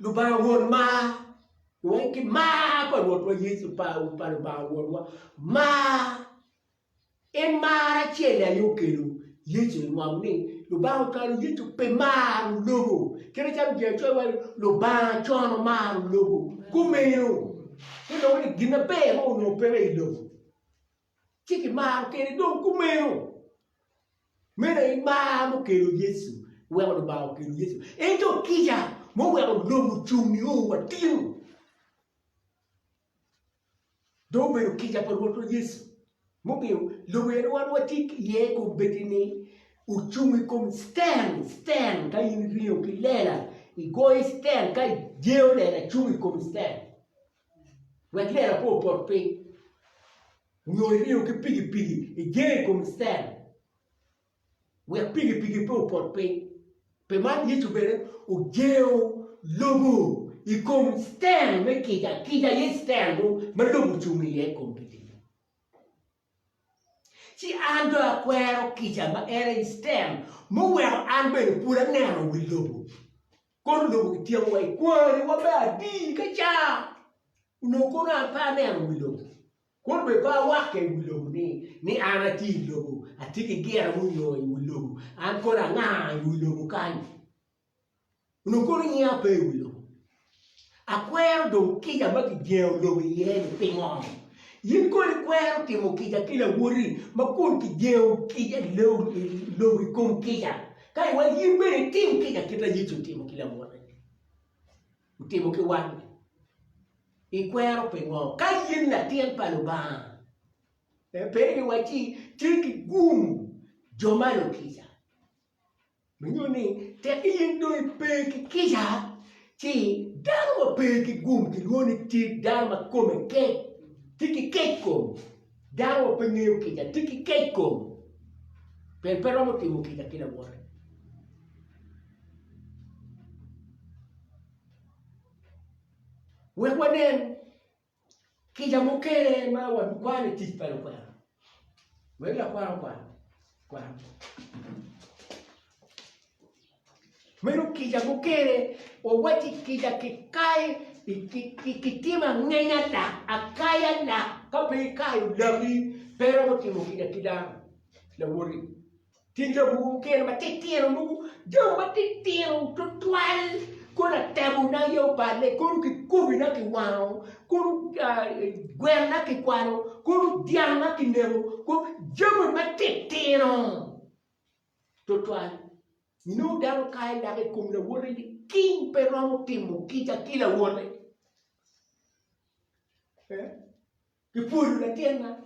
Speaker 1: Lubanga won mar, weng ki mar pa Rwotwa Yecu pa Lubanga Wonwa, mar En mar acel-li aye okelo Yecu i ngom ni Lubanga ocwalo Yecu pi maro lobo. Kit macalo Ginacoya waco ni Lubanga con omaro lobo kumeno ci nongo ni gin maber mo onongo peke i lobo ci kimaro kwede dong kumeno. Meno aye mar mukelo Yecu weko Lubanga okelo Yecu. Ento kica muweko lobo ocung nio wa tin. Dong obedo kica pa Rwotwa Yecu mumiyo lobo eni wan watye iye kombeddi-ni ocung i kom citen, citen ka in iringo ki lela igoyo citen ka ijengo lela cung i kom citen wek lela pe opot piny nyo iringo ki pikipiki ijengo i kom citen. Wek pikipiki pe opot piny. Pi man Yecu bene ojengo lobo i kom citen me kica, kica aye citen ma lobo ocung iye i kom pikipiki. Ci an dong akwero kica ma en aye citen muweko an bene pud aneno wi lobo. Kono lobo kityeko wa i kwariwa me adi ka ca onongo kono an pe aneno wi lobo. Kun bene pe awakke i wi lobo ni, ni an atye i lobo, atye ki gira munyo i wi lobo, an kono anga i wi lobo kany? Onongo kono nyinga pe i wi lobo. Akwero dong kica ma kijengo lobo iye-ni pingo? In kono ikwero timo kica ki lawoti ma kun kijengo kica lobo i kom kica, ka iwaco in bene itim kica kit ma Yecu otimo ki lawote-ni, otimo ki wan-ni. Ikwero pingo? Ka in latin pa Lubanga. Pe giwacci tye ki gum jo ma lukica. Winyo ni tek in dong ipe ki kica ci dano ma pe ki gum kilwongo ni tye dano ma kome kec tye ki kec kom dano ma pe ngeyo kica tye ki kec kom pien pe romo timo kica ki lawote. Wek wanen Kica mukene ma wakwano i tic pa lukwena. Wek lakwar okwan. Kwan. Meno kica mukene wawacci kica kikayo kitimo angenya lak akaya lak ka pe ikayo laki pe romo timo kica ki dano lawoti. Tye jami mogo mukene matitino mogo, jami matitino tutwal kono atemona aye oballe, kono kikobina kiwango, kono gwena kikwalo, kono dyangna kineko, jami matitino tutwal. Inongo dano kayo lake i kom lawote liking pe romo timo kica ki lawote. Kipwodo latinna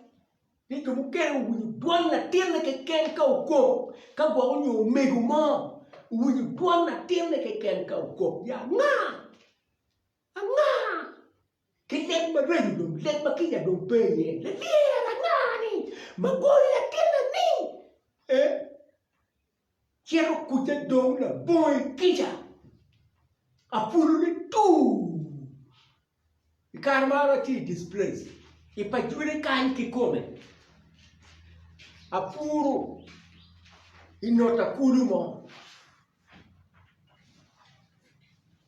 Speaker 1: ni jo mukene owinyo dwon latinne keken ka okok, ka gwok onyo omego mo owinyo dwon latinne keken ka okok ya anga? Anga? Ki leb maraco dong, leb ma kica dong pe iye, lalyer anga-ni ma goyo latinna ni? Eh? Cito kuca dong labongo kica, apulu ni tuu. I kare ma an atye i displace i pacone kany kikome, apuro i nota kulu mo,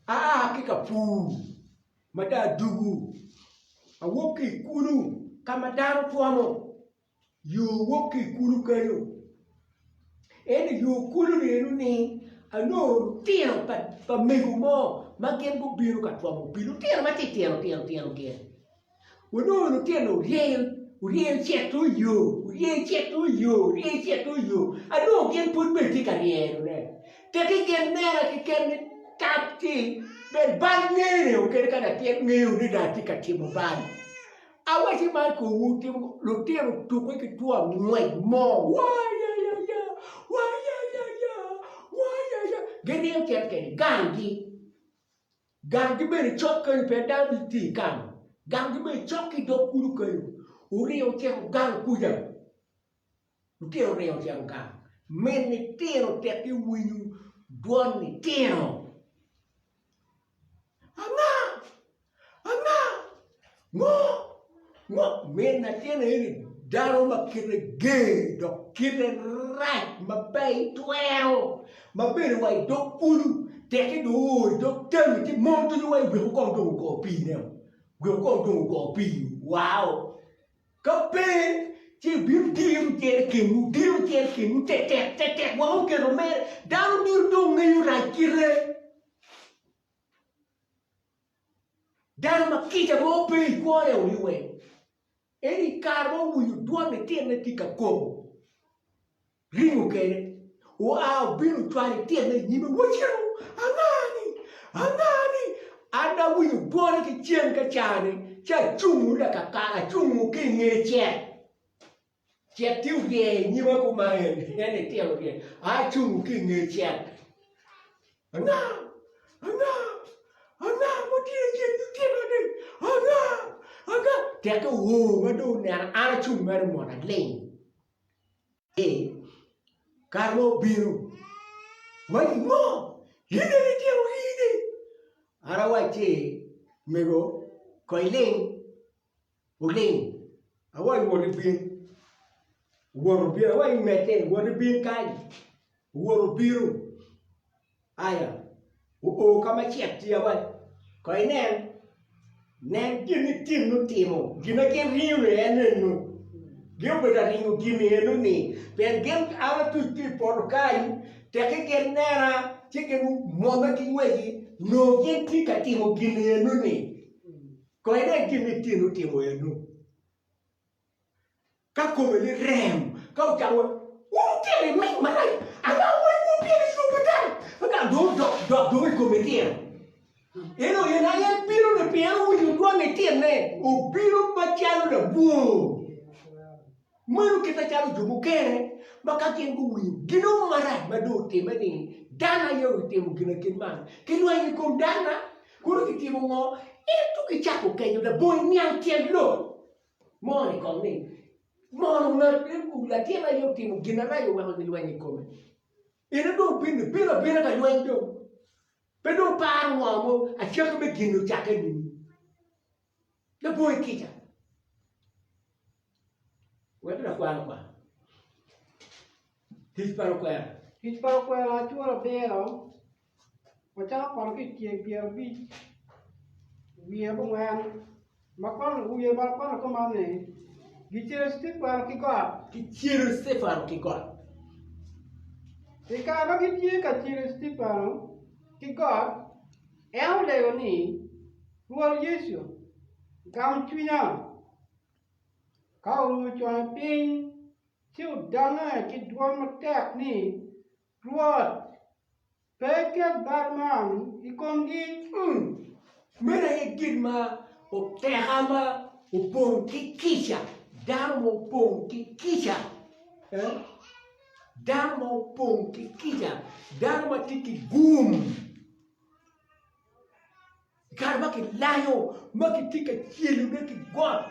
Speaker 1: aa ki ka pur ma dong adugu awok ki i kulu ka ma dano twomo. Yo wok ki i kulu kenyo. Ento i yo kulu-ni eno ni anongo lutino pa mego mo ma gin gubino ka twomo pii, lutino matitino tino tino gin. Wanongo lutino oryeyo oryeyo cito i yo, oryeyo cito i yo, oryeyo cito i yo, anongo gin pud bene tye ka ryerone. Tekki gin nena keken ni tap ci bene bal ngene kadi ka latin ngeyo ni dong atye ka timo bal. Awacci man komwu timo lutino tuke ki twon ngwec mo wayayaya wayayaya wayaya giringo cito kede ganggi ganggi bene cok kenyo pien dano ducu tye i gang ganggi bene cok ki dog kulu kenyo oringo ocito gang kuca lutino oringo ocito gang min litino tek giwinyo dwon litino. Anga? Anga? Ngo? Ngo? Min latin eni dano ma kite ger dok kite rac ma pe itwero ma bedo wa i dog kulu teki dong oo i dog tangi ci mon ducu wa i weko kong dong ogo piine-o weko kong dong ogo pii wao. Ka pe, ci ibino diro cel i kinwu, diro cel i kinwu tetek tetek woko oketo mere, dano ducu dong ngeyo rac kite. Dano ma kica mo pe i kwone ori weng. Ento i kare ma owinyo dwon litine tye ka koko, ringo kede, oa obino ocwalo litine i nyime, Wacito, anga-ni? Anga-ni? An dong awinyo dwone ki cen ka ca-ni, ci acungo lakakare, acungo ki i nge cet. Cet tye orye i nyima kuman eni, en litino orye, acungo ki i nge cet. Anga? Anga? Anga ma tye i kin litino-ni? Anga? Anga? Tekke oo ma dong onena an acung mere mot aling. Kare mo obino, waco ngo? In eni itino ini? An awacci, mego, kong iling, oling. Awaco wot ibin, owoto obino, awaco imedde, wot ibin kany, owoto obino. Aya, oo ka ma cek tye awaci, Kong inen, nen gin ni tim nutimo, gin ma gin ringo-ni en eno. Gin obedo ka ringo gin-ni eno-ni, pien gin an atuc ki i poto kany, tekki gin nena, ci gin omwomme ki ngwecgi, nongo gin tye ka timo gin-ni eno-ni. Kong inen gin ni tim nutimo eno. Ka kome ni rem, ka ocako wa, wun wutino i ming marac, anga weng wubino i yo pa dano? Ka dong odok dok dong i kom litino. Ento en aye bino ni pien owinyo dwan litinne, obino macalo labwor. Meno kit macalo jo mukene ma ka gin guwinyo gin mo marac ma dong otimme ni dano aye otimo gin akit man, gilwenyo i kom dano-na, kono gitimo ngo? Ento gicako kenyo labongo niang tyen lok mo-ni kong ni mono ngat latin aye otimo gin marac oweko gilwenyo i kome. Ene dong obino, ebino abina ka lweny dong. Pe dong paro ngo mo acakki me gin ocakke nining. Labongo kica. Wek lakwano kwa. Tic pa lukwena.
Speaker 2: Tic pa lukwena acura abiro, wacako kwano ki i tyeng 50 wiye abongwen ma kwano wiye ma kwano kuman ni, Gicelo Citefano ki got.
Speaker 1: Gicelo Citefano ki got.
Speaker 2: I kare ma gitye ka celo Citefano ki got, en olego ni, Rwot Yecu, gam cwinya. Ka orumo conge piny, ci odange ki dwon matek ni, Rwot, pe iket bal man i komgi.
Speaker 1: Meno aye gin ma oteka ma opong ki kica, dano ma opong ki kica, dano ma opong ki kica, dano ma tye ki gum. I kare ma kilayo ma kitye ka celone ki got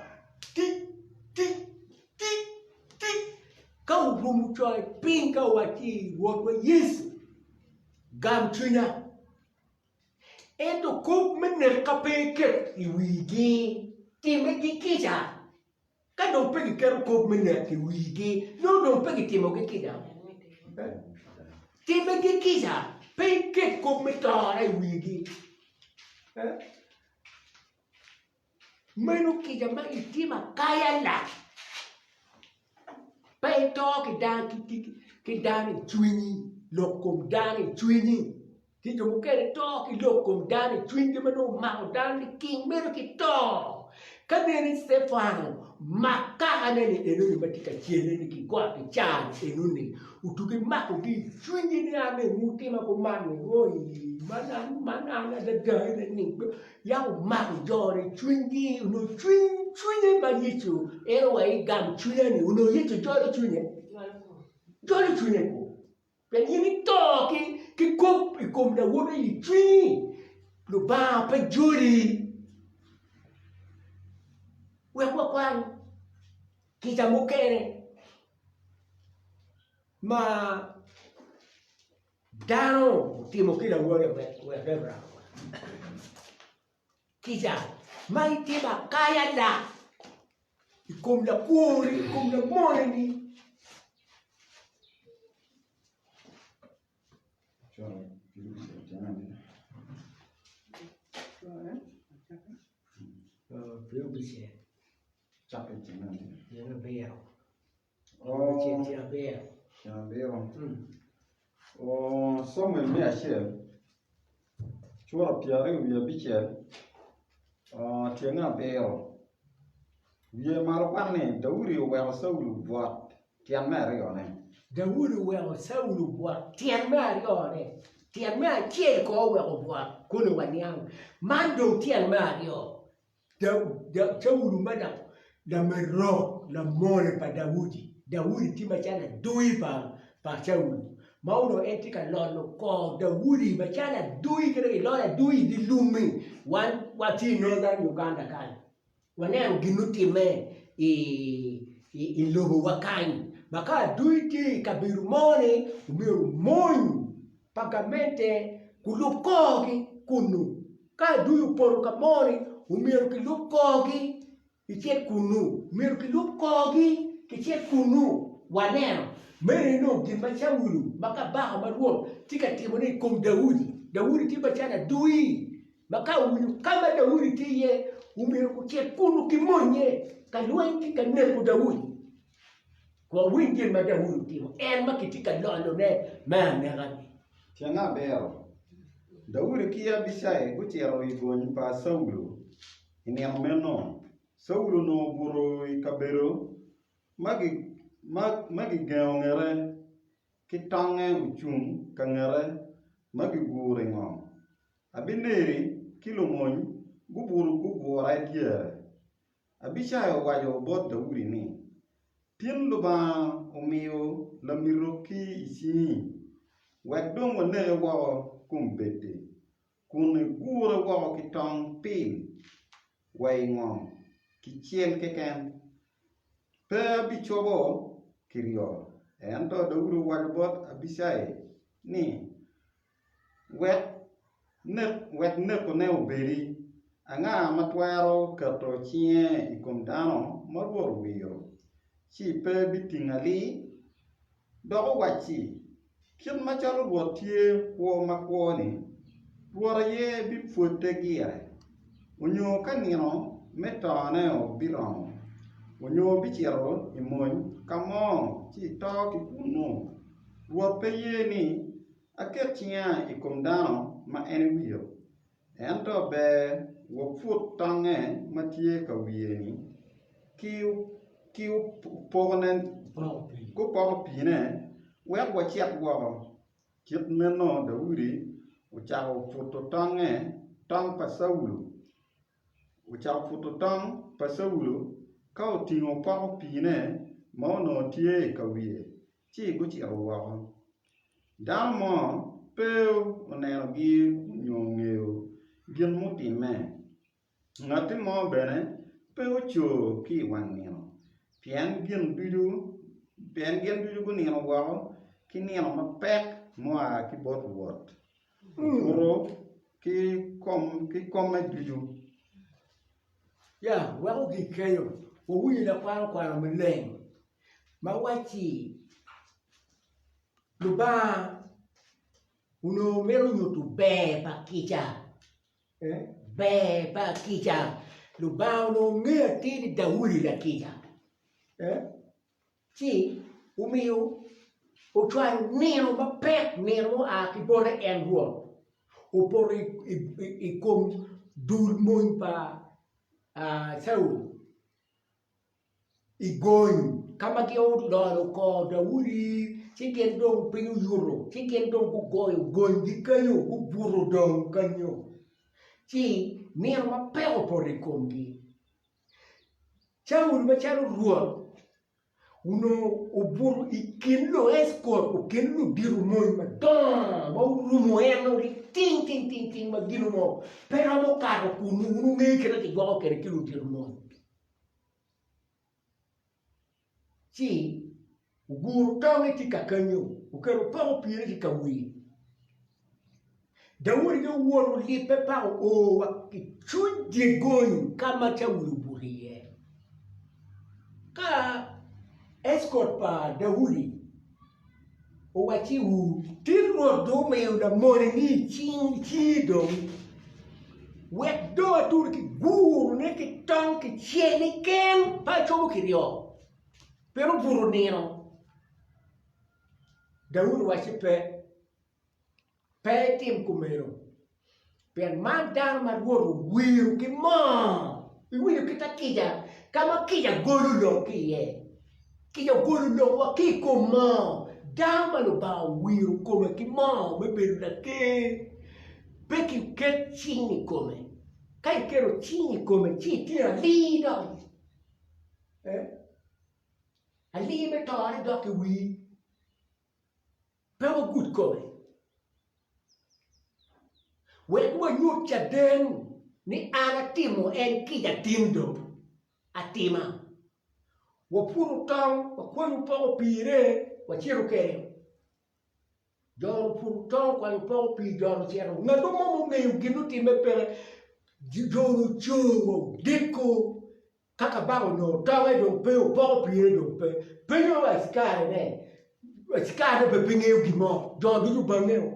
Speaker 1: tic tic tic tic ka orumo coyo piny ka owacci Rwotwa Yecu gam cwinya ento kop me nek-ka pe iket i wigi timmigi kica. Ka dong pe giketo kop me nek i wigi, nongo dong pe gitimogi kica. Timmigi kica, pe iket kop me tore i wigi. Meno kica ma itimo akaya lak. Pe ito ki dano i cwinyi, lok kom dano i cwinyi. Tye jo mukene to ki lok kom dano i cwinygi ma nongo omako dano liking meno ki to. Ka neni Citefano mak kakane ni enoni ma tye ka celle-ni ki got ki caa-ni enoni otugi makogi i cwinye ni an eni wutima kuman-ni oi man an man an adada ene ni yam omako jone i cwinygi onongo cwiny cwinye ma Yecu en owaco ni gam cwinya-ni onongo Yecu jolo cwinye? Jolo cwinye kwo. Pien in ito ki kop i kom lawote i cwinyi, Lubanga pe joli. Wek wakwan kica mukene ma dano otimo ki lawote wek Reverend okwan. Kica ma itimo akaya lak i kom lakwoni, i kom lamoneni.
Speaker 3: Camuel me acel cura pyeraryo wiye abicel tyene abiro wiye malo kwan ni Daudi oweko Caulo obwot tyen me aryone.
Speaker 1: Daudi oweko Caulo obwot tyen me aryone, tyen me acel kong oweko obwot koni waniang man dong tyen me aryo. Caulo ma lamerok, lamone pa Daudi. Daudi tye macalo adui pa Caulo, ma onongo en tye ka lolo kor Daudi macalo adui kit ma gilolo adui i dye lum-mi. Wan watye i Northern Uganda kany, waneno gin mutimme i lobowa kany ma ka adui tye i kabedo mo-ni omyero omony pa gamente gulub korgi kunnu. Ka adui opoto ka mo-ni, omyero kilub korgi kicit kunnu. Myero kilub korgi kicit kunnu. Waneno meno aye nongo gin ma Caulo ma kabaka ma rwot tye ka timone i kom Daudi. Daudi tye macalo adui ma ka owinyo ka ma Daudi tye iye, omyero gucit kunnu ki monnye ka lweny ki ka neko Daudi. Wawiny gin ma Daudi otimo, en ma kitye ka lolone me aneka-ni.
Speaker 3: Tyen abiro, Daudi ki Abicai gucito i gony pa Caulo i nino meno. Caulo onongo obuto i kabedo ma gigengo ngete, ki tonge ocung ka ngete ma giguro i ngom. Abineri ki lumony gubuto gugure dyere. Abicai owaco bot Daudi ni. Tin Lubanga omiyo lamirokki i cingi, wek dong waneke woko kombeddi, kun igure woko ki tong pil wa i ngom kicel keken. Pe abicobo kiryo. Ento Daudi owaco bot Abicai ni, Wek wek nekone obedi, anga ma twero keto cinge i kom dano ma Rwot owiro, ci pe bitingo alii? Dok owacci, Kit macalo Rwot tye kwo makwo-ni, Rwot aye bipwodde gire, onyo ka nino me tone obiromo, onyo bicito i mony ka mo ci to ki kunnu. Rwot pe ye ni aket cinga i kom dano ma en ewiro, ento ber waput tonge ma tye ka wiye-ni ki opoko piine wek wacit woko. Kit meno Daudi ocako puto tonge, tong pa Caulo, ocako puto tong pa Caulo ka otingo opoko piine ma onongo tye i ka wiye. ci gucito woko. Dano mo pe onenogi nyo ongeyo gin mutimme. Ngatti mo bene pe oco ki i wang nino, pien gin ducu gunino woko ki nino mapek mua ki bot Rwot, obuto ki kome ducu.
Speaker 1: Ya, wek ogik kenyo, wawinyo lakwano kwano maleng. ma wacci Lubanga onongo mito nyuto ber pa kica, ber pa kica Lubanga onongo ngeyo atir ni Daudi lakica ci omiyo ocwalo nino mapek nino mua ki bote en Rwot opoto i kom dul mony pa Caulo. I gony ka ma gin ololo kor Daudi ci gin dong piny oyuto ci gin dong gugoyo gonygi kenyo gubuto dong kenyo ci nino mapek opoto i komgi. Caulo macalo rwot onongo obuto i kin luescort i kin ludito mony madongo ma orumo en liting ting ting ting ma gin mo pe romo kato kunu wun wungeyo kit ma kigwoko kwede ki ludito mony. Ci oguro tonge tye ka kenyo, oketo poko pire tye ka wir. Daudi dong owoto olibbe paka oo wa ki cwiny dye gony ka ma Caulo obuto iye. Ka escort pa Daudi Owacci, Tin Rwot dong omiyo lamone-ni i cingi dong, wek dong atur ki gurone ki tong kicel keken, pe acobo kiryo, pien obuto nino. Daudi owacci, Pe. Pe itim kumeno, pien man dano ma Rwot owiro ki moo. Iwinjo kit ma kica, ka ma kica golo lok ki iye? Kica ogolo lok wa ki i kom moo. Dano ma Lubanga owiro kome ki moo me bedo laker, pe kiket cing i kome. Ka iketo cing i kome ci itingo alii doki. Alii me tone dok i wii. Pe wagud kome. Wek wanyut caden ni an atimo en kica tin dong atima. Waputo tong, wakwanyo poko pire, wacito kwede. Jo oputo tong, okwanyo poko pii, jo ocito. Ngat mo ma ongeyo gin mutimme peke, jo oco wa odiko. Ka kabaka onongo tonge dong pe, opoko pire dong pe, penyo acikarine, acikarine bene pe ngeyo gin mo, jo ducu obange-o.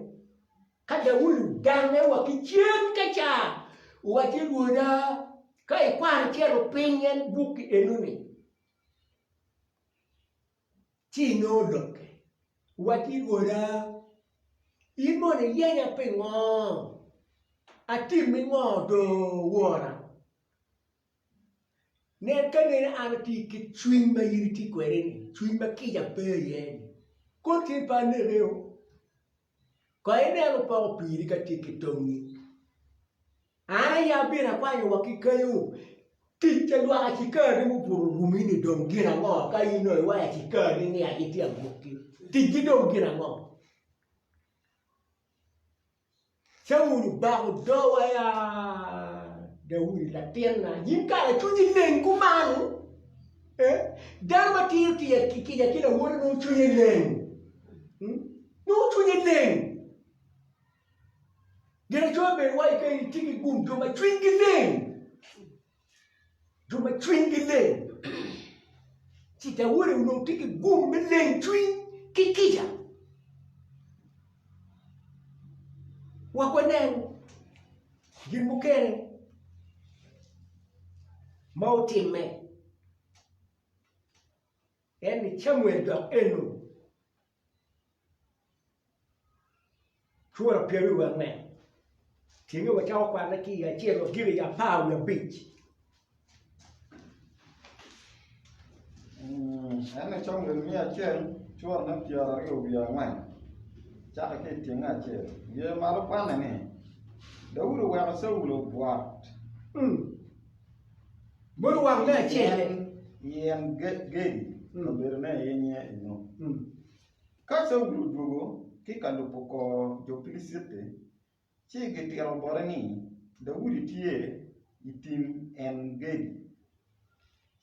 Speaker 1: Ka Daudi odange wa ki cen ka ca, owacci, Rwoda, ka ikwano icito piny en buk-ki eno-ni, ci inongo lokke. Owacci, Rwoda, in mono iyenya pingo? Atimmi ngo do, wora? Nen ka nene an atye ki cwiny ma in itye kwede-ni, cwiny ma kica pe iye-ni, kono tin pe anekeo. Kong ineno poko piri ka tye ki tongi. An aye abino akwanyo wa ki kenyo. Tic ca lwak acikari mubuto orumi-ni dong gin ango ka in dong iwaco acikari ni aye tye agwoki? Ticgi dong gin ango? Caulo obako dowa ya Daudi latinna, in kara cwinyi leng kuman? Eh, dano ma tiro kica ki lawote nongo cwinye leng, nongo cwinye leng. Ginacoya bene waco ka in itye ki gum jo ma cwinygi leng, jo ma cwinygi leng. Ci Daudi onongo tye ki gum me leng cwiny ki kica. Wek wanen gin mukene ma otimme en ni Camuel dok eno Cura pyeraryo angwen, tyenge wacako kwanne ki i acel wagiko i apar wiye abic.
Speaker 3: En ni Camuel me acel cura me pyeraryo wiye angwen cakke ki i tyenge acel wiye malo kwanne ni, Daudi oweko Caulo obwot.
Speaker 1: Mono wang me acel-le.
Speaker 3: I En-gedi, kabedone aye nyinge eno. Ka Caulo odwogo ki ka lubo kor jo Piliciti, ci gitito bote ni Daudi tye i tim En-gedi.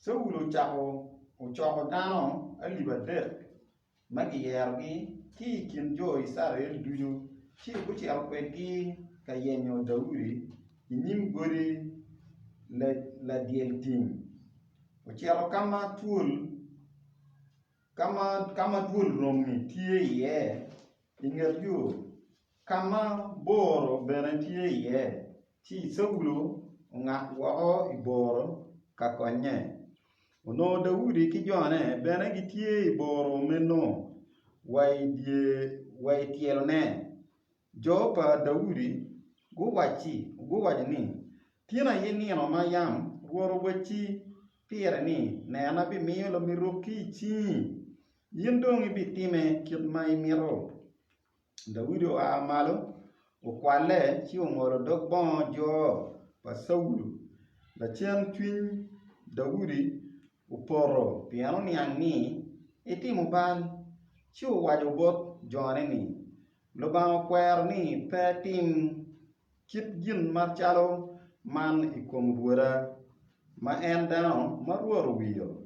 Speaker 3: Caulo ocoko dano alip adek ma giyerogi ki i kin jo Icrael ducu, ci gucito kwedgi ka yenyo Daudi i nyim godi ladyel tim. Ocito ka ma twol ka ma dwol romi tye iye i nget yo, ka ma boro bene tye iye, ci Caulo ongak woko i boro ka konye. Onongo Daudi ki jone bene gitye i boro meno wa i tyelone. Jo pa Daudi guwaco ni, Tin aye nino ma yam Rwot owacci pire ni, 'Nen, abimiyo lamirokki i cingi, in dong ibitime kit ma imito. Daudi oa malo, okwalle ci ongolo dog bongo jor pa Caulo. Lacen cwiny Daudi opoto pien oniang ni etimo bal, ci owaco bot jone ni, Lubanga okwero ni pe atim kit gin macalo man i kom rwoda, ma en dano ma Rwot owiro.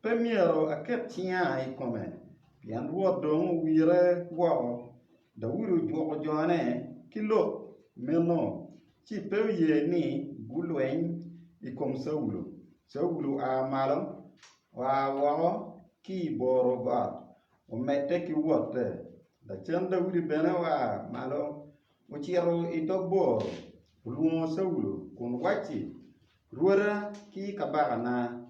Speaker 3: Pe myero aket cinga i kome, pien Rwot dong owire woko. Daudi ojuko jone ki lok meno, ci pe oye ni gulweny i kom Caulo. Caulo oa malo, oa woko ki i boro got, omedde ki wotte. Lacen Daudi bene oa malo, ocito i dog boro, olwongo Caulo kun wacci, Rwoda ki kabakana!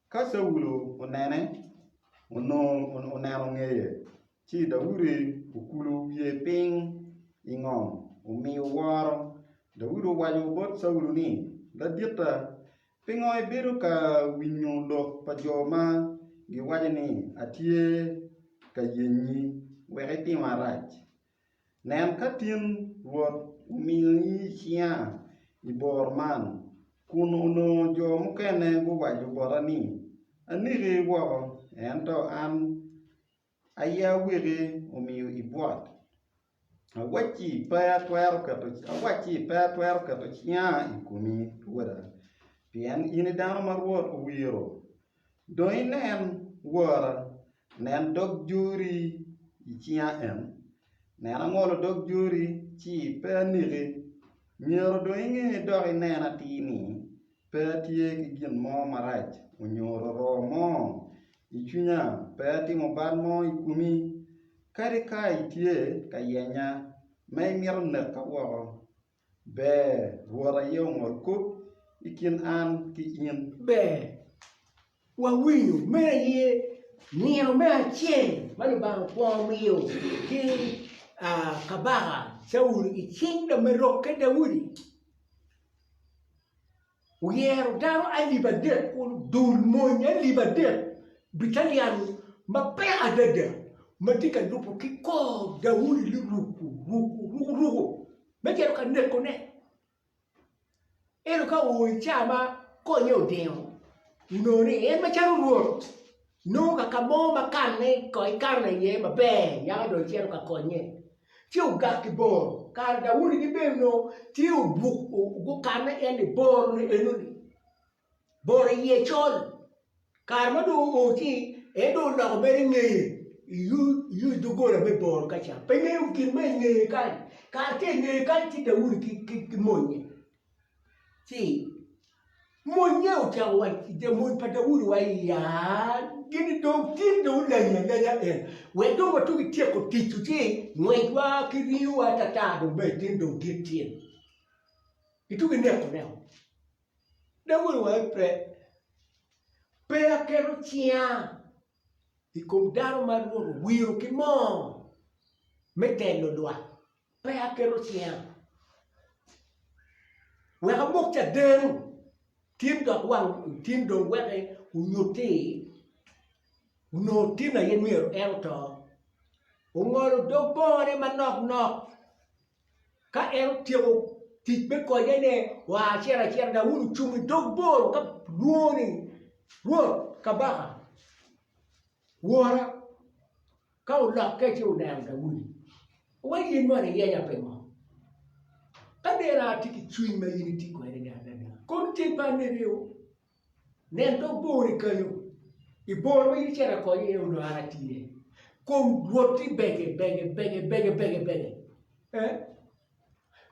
Speaker 3: Ka Caulo onene, oneno ngeye, ci Daudi okulo wiye piny i ngom, omiyo woro. Daudi owaco bot Caulo ni, Laditta, Pingo ibedo ka winyo lok pa jo ma giwaco ni atye ka yenyi wek itima rac? Nen ka tin Rwot omiyi i cinga i bor man, kun onongo jo mukene guwaco bota ni, 'Aneki woko, ento an aye aweki omiyo ibwot. Awacci pe atwero keto awacci pe atwero keto cinga i komi, rwoda, pien in i dano ma Rwot owiro. Dong inen, wora, nen dog jori i cinga en. Nen angolo dog jori ci pe aneki. Myero dong inge dok inen atir ni Pe atye ki gin mo marac onyo roro mo i cwinya, pe atimo bal mo i komi, kadi ka itye ka yenya ma imito neka woko. Ber, Rwot aye ongol kop i kin an ki in.
Speaker 1: Ber, wawinyo meno aye nino me acel ma Lubanga okwongo miyo ki kabaka Caulo i cing lamerokke Daudi. Oyero dano alip adek kulu, dul mony alip adek, batalian mapek adada ma tye ka lubo ki kor Daudi liruku ruku ruku ruku me cito ka nekone. Ento ka oo i caa ma. Konye odingo, onongo ni en macalo Rwot nongo ka ka mo ma kanne kong ikano iye maber yaka dong icito ka konye. Ci ogak ki boro. Kare Daudi ki bene onongo tye obuk gukanne en i boro-ni enoni. Boro iye col. Kare ma dong oo ci en dong oloko mere ngeye i doggola me boro ka ca. Pe ngeyo gin ma i ngeye kany. Kare tye i ngeye kany ci Daudi ki monnye. Ci monnye ocako waco mony pa Daudi wa ya gini dong tin dong olanyi alanya en wek dong watugi tyeko tic-cu ci ngwecwa ki ringowa atata dong bene tin dong gik tin. Gitugi nekone-o. Daudi owaco pe, pe aketo cinga i kom dano ma Rwot owiro ki moo me telo lwak, pe aketo cinga. Wek amok caden, tin dok wang tin dong wek onyutti onongo tin aye myero en oto. Ongolo dog bongone manok nok. Ka en otyeko tic me konyene, oa acito acita, Daudi ocung i dog boro ka lwongo ni, Rwot, kabaka, wora! Ka olokke ci oneno Daudi, owaco in mono iyenya pingo? Ka nene atye ki cwiny ma in itye kwede-ni adada, kono ceng pe aneni-o. Nen dog bor-ri kenyo, i bor ma in icito ka konye iye onongo an atye. Kom Rwot-ti bege, bege, bege, bege, bege, bege. Eh?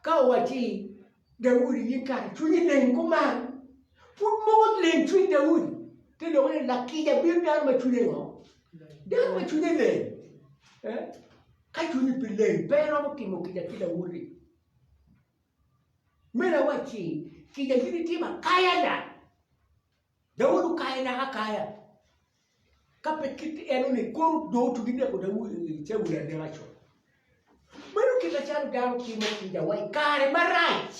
Speaker 1: Ka owacci, Daudi, in kara cwinyi leng kuman? Pud mogo leng cwiny Daudi. Te lok ni lakica bino dano ma cwinye ngo? Dano ma cwinye leng. Eh? Ka cwinyi pe leng, pe iromo timo kica ki lawoti. Meno awacci, kica in itimo akaya da. Daudi okayo dako akaya. Ka pe kit eno-ni, kono dong otugi neko Daudi, Caulo aneka con. Meno kit macalo dano timo kica wa i kare marac.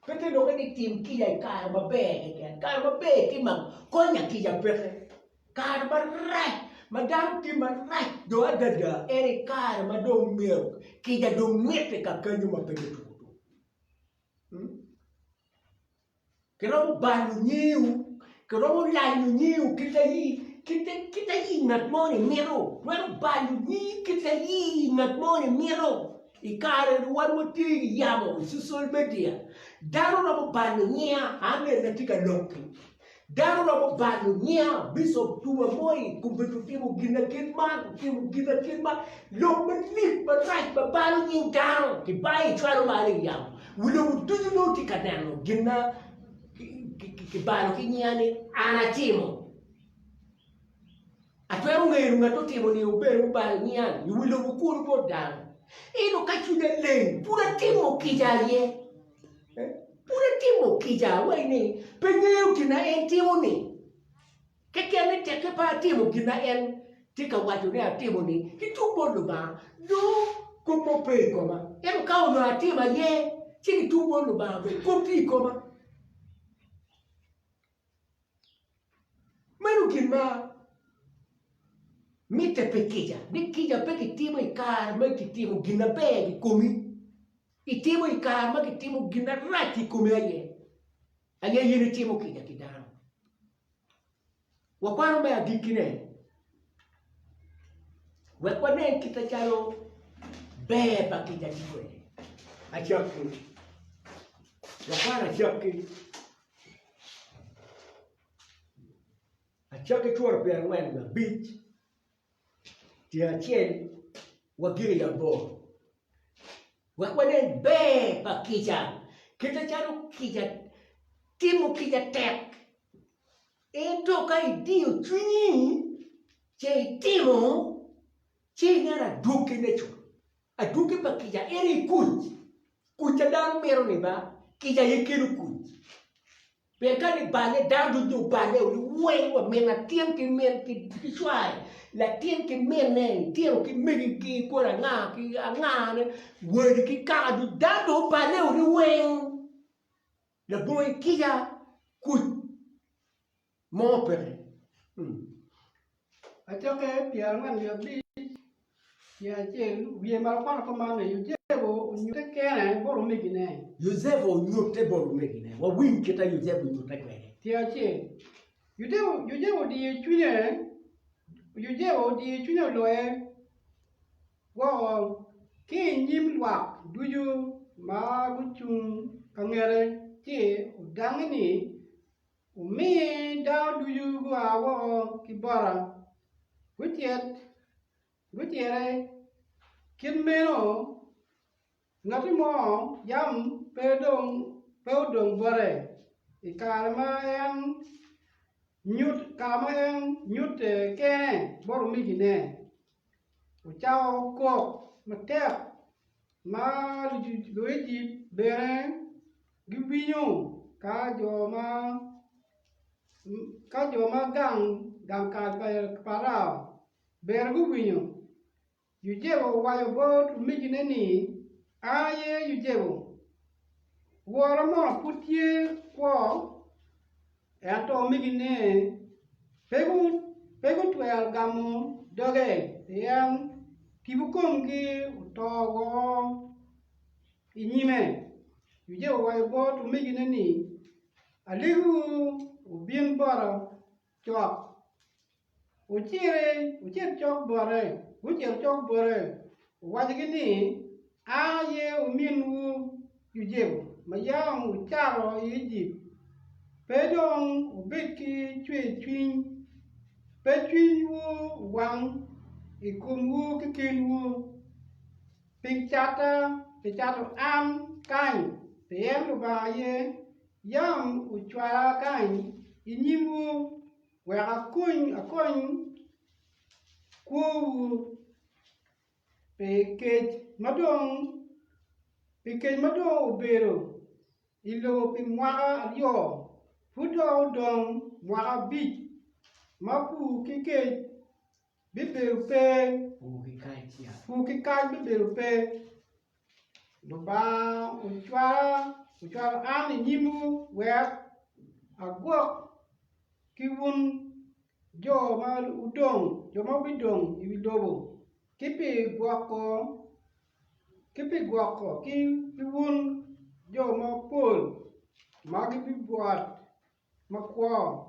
Speaker 1: Pe te lokke ni tim kica i kare maber keken. Kare maber itimo konya kica peke. Kare marac ma dano timo marac dong adada en i kare ma dong myero kica dong mitte ka kenyo ma pe gituko tuko. Kiromo balo nyingu, kiromo lanyo nyingu kit kit aye ngat moni mito, twero balo nyingi kit aye ngat moni mito. I kare ni wan watye i yamo i social media, dano romo balo nyinga an eni atye ka lok-ki. Dano romo balo nyinga, Bicop Juma Moi kombeddi otimo gin na kit man, otimo gin na kit man, lok malit marac ma balo nying dano kibayo icwalo malo i yamo. Wi lobo ducu nongo tye ka neno gin ma kibalo ki nyinga ni an atimo. Atwero ngeyo ngat otimo-ni obedo mubalo nyinga-ni i wi lobo kulu bot dano. Ento ka cwinya leng, pud atimo kica aye. Pud atimo kica wai ni pe ngeyo gin ma en timo-ni. Keken ni tekke pe atimo gin ma en tye ka waco ni atimo-ni ki tung bot Lubanga, nongo kop mo pe i koma. Ento ka onongo atimo aye, ci ki tung bot Lubanga bene kop tye i koma. Meno gin ma mitte pi kica, ni kica pe kitimo i kare ma kitimo gin maber i komi, itimo i kare ma kitimo gin marac i komi aye, aye in itimo kica ki dano. Wakwano me agikkine wek wanen kit macalo ber pa kica tye kwede. Acakki, wakwano acakki. Acakki cura pyerangwen wiye abic tyen acel wa gin i aboro wek wanen ber pa kica kit macalo kica timo kica tek ento ka idiyo cwinyi ce itimo ci ineno adwoggine cut. Adwogi pa kica en aye kuc. Kuc a dano mito ni ba, kica aye kelo kuc. Pien ka niballe, dano ducu dong oballe o liweng wa min latin ki min ki cware, latin ki minne, litino ki megigi, kodi anga ki angane, wadi ki kaka ducu, dano dong oballe o liweng. Labongo kica, kuc mo peke.
Speaker 2: Acokke 45 tyen acel wiye malo kwano kuman ni Yucepu onyutte kene bot omegine.
Speaker 1: Yucepu onyutte bot omegine. Wawiny kit ma Yucepu onyutte kwede.
Speaker 2: Tyen acel, Yucepu odiyo cwinye, Yucepu odiyo cwinye oloye woko ki i nyim lwak ducu ma gucung ka ngete ci odange ni, Wumi dano ducu gua woko ki bota. Gucit, gucite kit meno. Ngatti mo yam pe odong bote i kare ma en nyutte kene bot omegine. Ocako kok matek ma Luejipt bene giwinyo ka jo ma gang kal pa Parao bene guwinyo. Yucepu owaco bot omegine ni, An aye Yucepu. Wora mono pud tye kwo? Ento omegine pe gutwero gamo doge, pien tipo komgi oto woko i nyime. Yucepu owaco bot omegine ni, Alegowu wubin bota cok. Wucit cok bote. Gucito cok bote, owacigi ni, An aye ominwu Yucepu, ma yam wucato i Ejipt. Pe dong wubed ki cwercwiny, pe cwinywu owang i komwu kekenwu pi cato an kany, pien Lubanga aye yam ocwala kany i nyimwu. Wek akony kwowu pi kec ma dong obedo i lobo pi mwaka aryo, pud dok odong mwaka abic ma pur ki kec bibedo pe, pur ki kac bibedo pe. Lubanga ocwalo an i nyimwu wek agwok ki wun jo ma wudong, jo ma wubidong i wi lobo, ki pi gwoko ki wun jo mapol ma gibibwot makwo.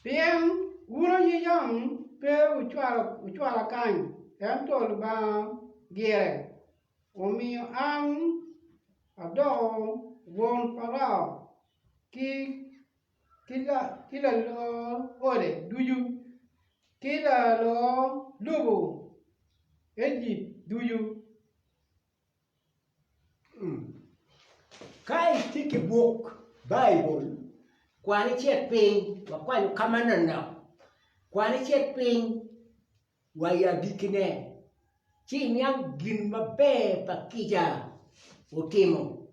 Speaker 2: Pien wun aye yam pe wucwala kany, ento Lubanga gire omiyo an adoko won Parao ki lalor ode ducu, ki lalor lobo Ejipt ducu.
Speaker 1: Ka itye ki buk Baibul, kwan icit piny wakwanyo ka manonok, kwan icit piny wa i agikkine ci iniang gin maber pa kica otimo.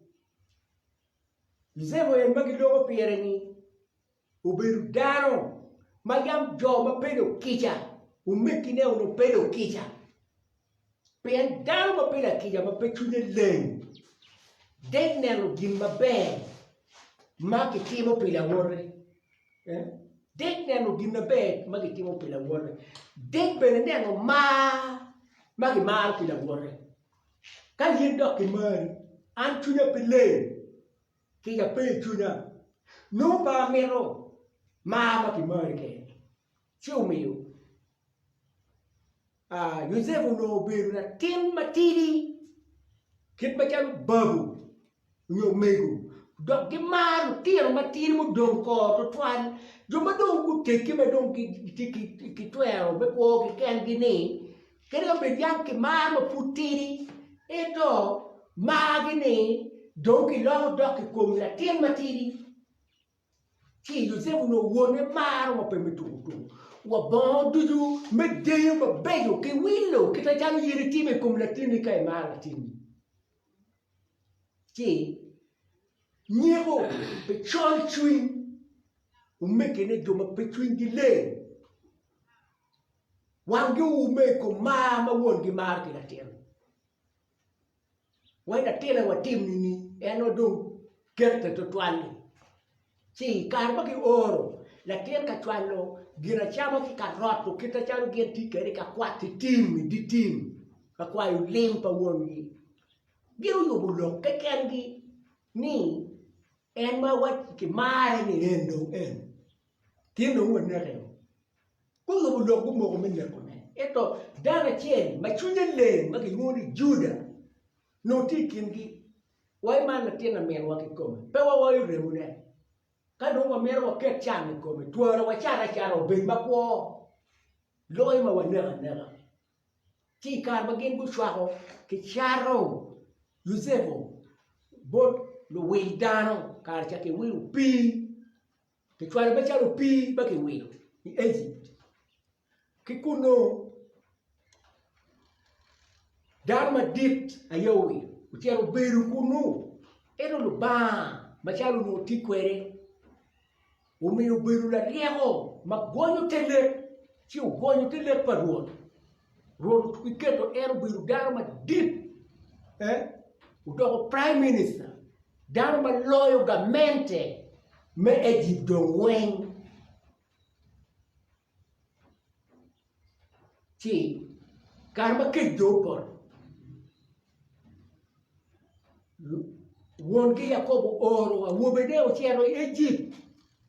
Speaker 1: Yucepu en ma giloko pire-ni obedo dano ma yam jo ma pe lukica omegine onongo pe lukica pien dano ma pe lakica ma pe cwinye leng dek neno gin maber ma kitimo pi lawote dek neno gin maber ma kitimo pi lawote dek bene neno mar ma kimaro ki lawote ka in dok kimari an cwinya pe leng. Kica pe i cwinya. Nongo pe amito mar ma kimari keken. Ci omiyo Yucepu onongo obedo latin matidi kit macalo babu nyo mego dok gimaro lutino matidi mudong kor tutwal. Jo ma dong guteggi ma dong gitye ki twero me kwogi kengi-ni Kadi ka bed yam kimaro ma pud tidi, ento margi-ni dong kiloko dok i kom latin matidi. Ci Yucepu onongo wonne maro ma pe me tuko tuko wa bongo ducu me deyo mabeco ki wilo kit macalo in itimo i kom latinni ka imaro latinni. Ci nyeko pi col cwiny omegine jo ma pe cwinygi leng. Wanggi oume i kom mar ma wongi maro ki latin. Wai latinna watim nini en aye dong kette tutwal-li. Ci i kare ma kioro latin ka cwalo ginacama ki ka roto kit macalo gin tye kwede ka kwat i tim i dye tim ka kwayo lim pa wongi, gin oyubo lok kekengi ni. En ma wac kimare ni en dong en. Tin dong waneke. Guyubo lok gumoko me nekone. Ento dano acel ma cwinye leng ma kilwongo ni Juda onongo tye i kingi. Wa man latin laminwa kikome, pe wawayo remone. Ka dong wamito waket can i kome, twara wacat acata obed makwo loyo ma waneko aneka. Ci i kare ma gin gucwako kicato Yucepu bot luwil dano, kare ca kiwilo opii, kicwalo macalo opii ma kiwilo i Ejipt. Ki kunnu dano madit aye owilo ocito obedo kunnu ento Lubanga macalo onongo tye kwede omiyo obedo laryeko ma gonyo te lek ci ogonyo te lek pa Rwot. Rwot oketo en obedo dano madit odoko prime minister dano ma loyo gamente me Ejipt dong weng. Ci kare ma kec dong opoto, wongi Yakobo ooro awobene ocito i Ejipt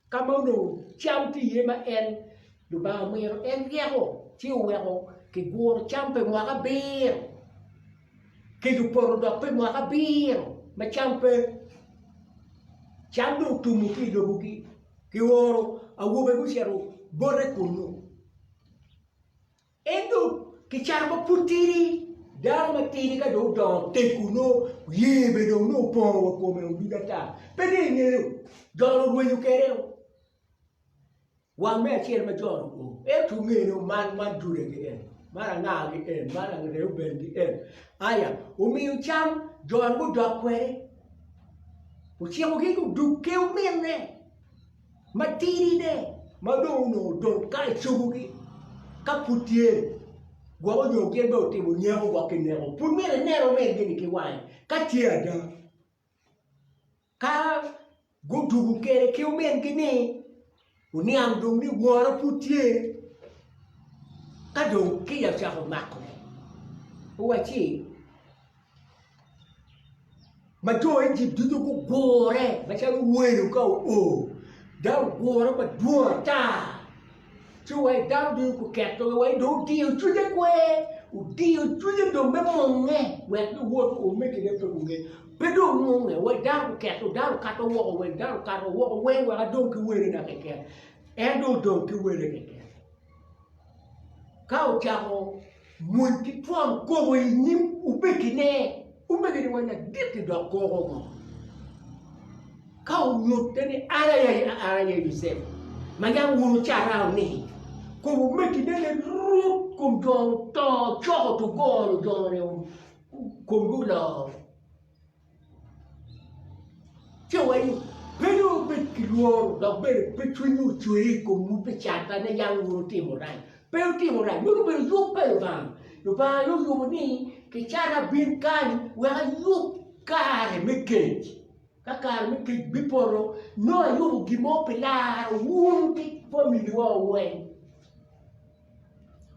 Speaker 1: ka ma onongo cam tye iye ma en Lubanga omito en ryeko ci oweko kiguro cam pi mwaka abiro kec opoto dok pi mwaka abiro ma cam pe cam dong otumo ki i lobogi. Kioro awobe gucito bote kunnu. Ento kicato ma pud tidi, dano matidi ka dong odongo teggo nongo yer bene dong nongo opongo wa kome ducu ata. Pe dong ingeyo jo-ni orwenyo kwede wang me acel ma jo-ni oo. Ento onge ni man man Juda ki en, man anga ki en, man Reuben ki en. Aya, omiyo cam jo-ni gudok kwede. Ocikogi gudug ki ominne matidine ma dong onongo odong ka ecogogi ka pud tye, gwok onyo gin bene otimo nyeko gwok kineko. Pud myero inen omingi-ni ki wange ka tye ada. Ka gudugo kwede ki omingi-ni, oniang dong ni wora pud tye, ka dong kica ocako makone, owacci, Ma jo Ejipt ducu gugure macalo welo ka oo, dano ogure madwong ata, ci wai dano ducu guketogi wai dong odiyo cwinye kwer, odiyo cwinye dong me munge wek giwot omegine pe gunge, pe dong munge wai dano guketo dano okato woko weng dano okato woko weng wek adong ki welena keken, en dong odong ki wele keken. Ka ocako Mwony ki twon koko i nyim omegine, omegine wa ladit-ti dok koko ngo? Ka onyutte ni an aye an aye Yucepu, ma yam wun wucata-ni, kom omegine-ni rut kom jo oto coko tugoro jo-ni komgi olor. Ci owaco ni, Pe dong wubed ki lworo, dok bene pe cwinywu ocwer i komwu pi cata ni yam wun wutimo rac. Pe wutimo rac, meno obedo yub pa Lubanga. Lubanga aye oyubo ni kicata bin kany wek ayub kare me kec. Ka kare me kec bipoto, nongo ayubo gin mo pi laro wun ki familiwa weng.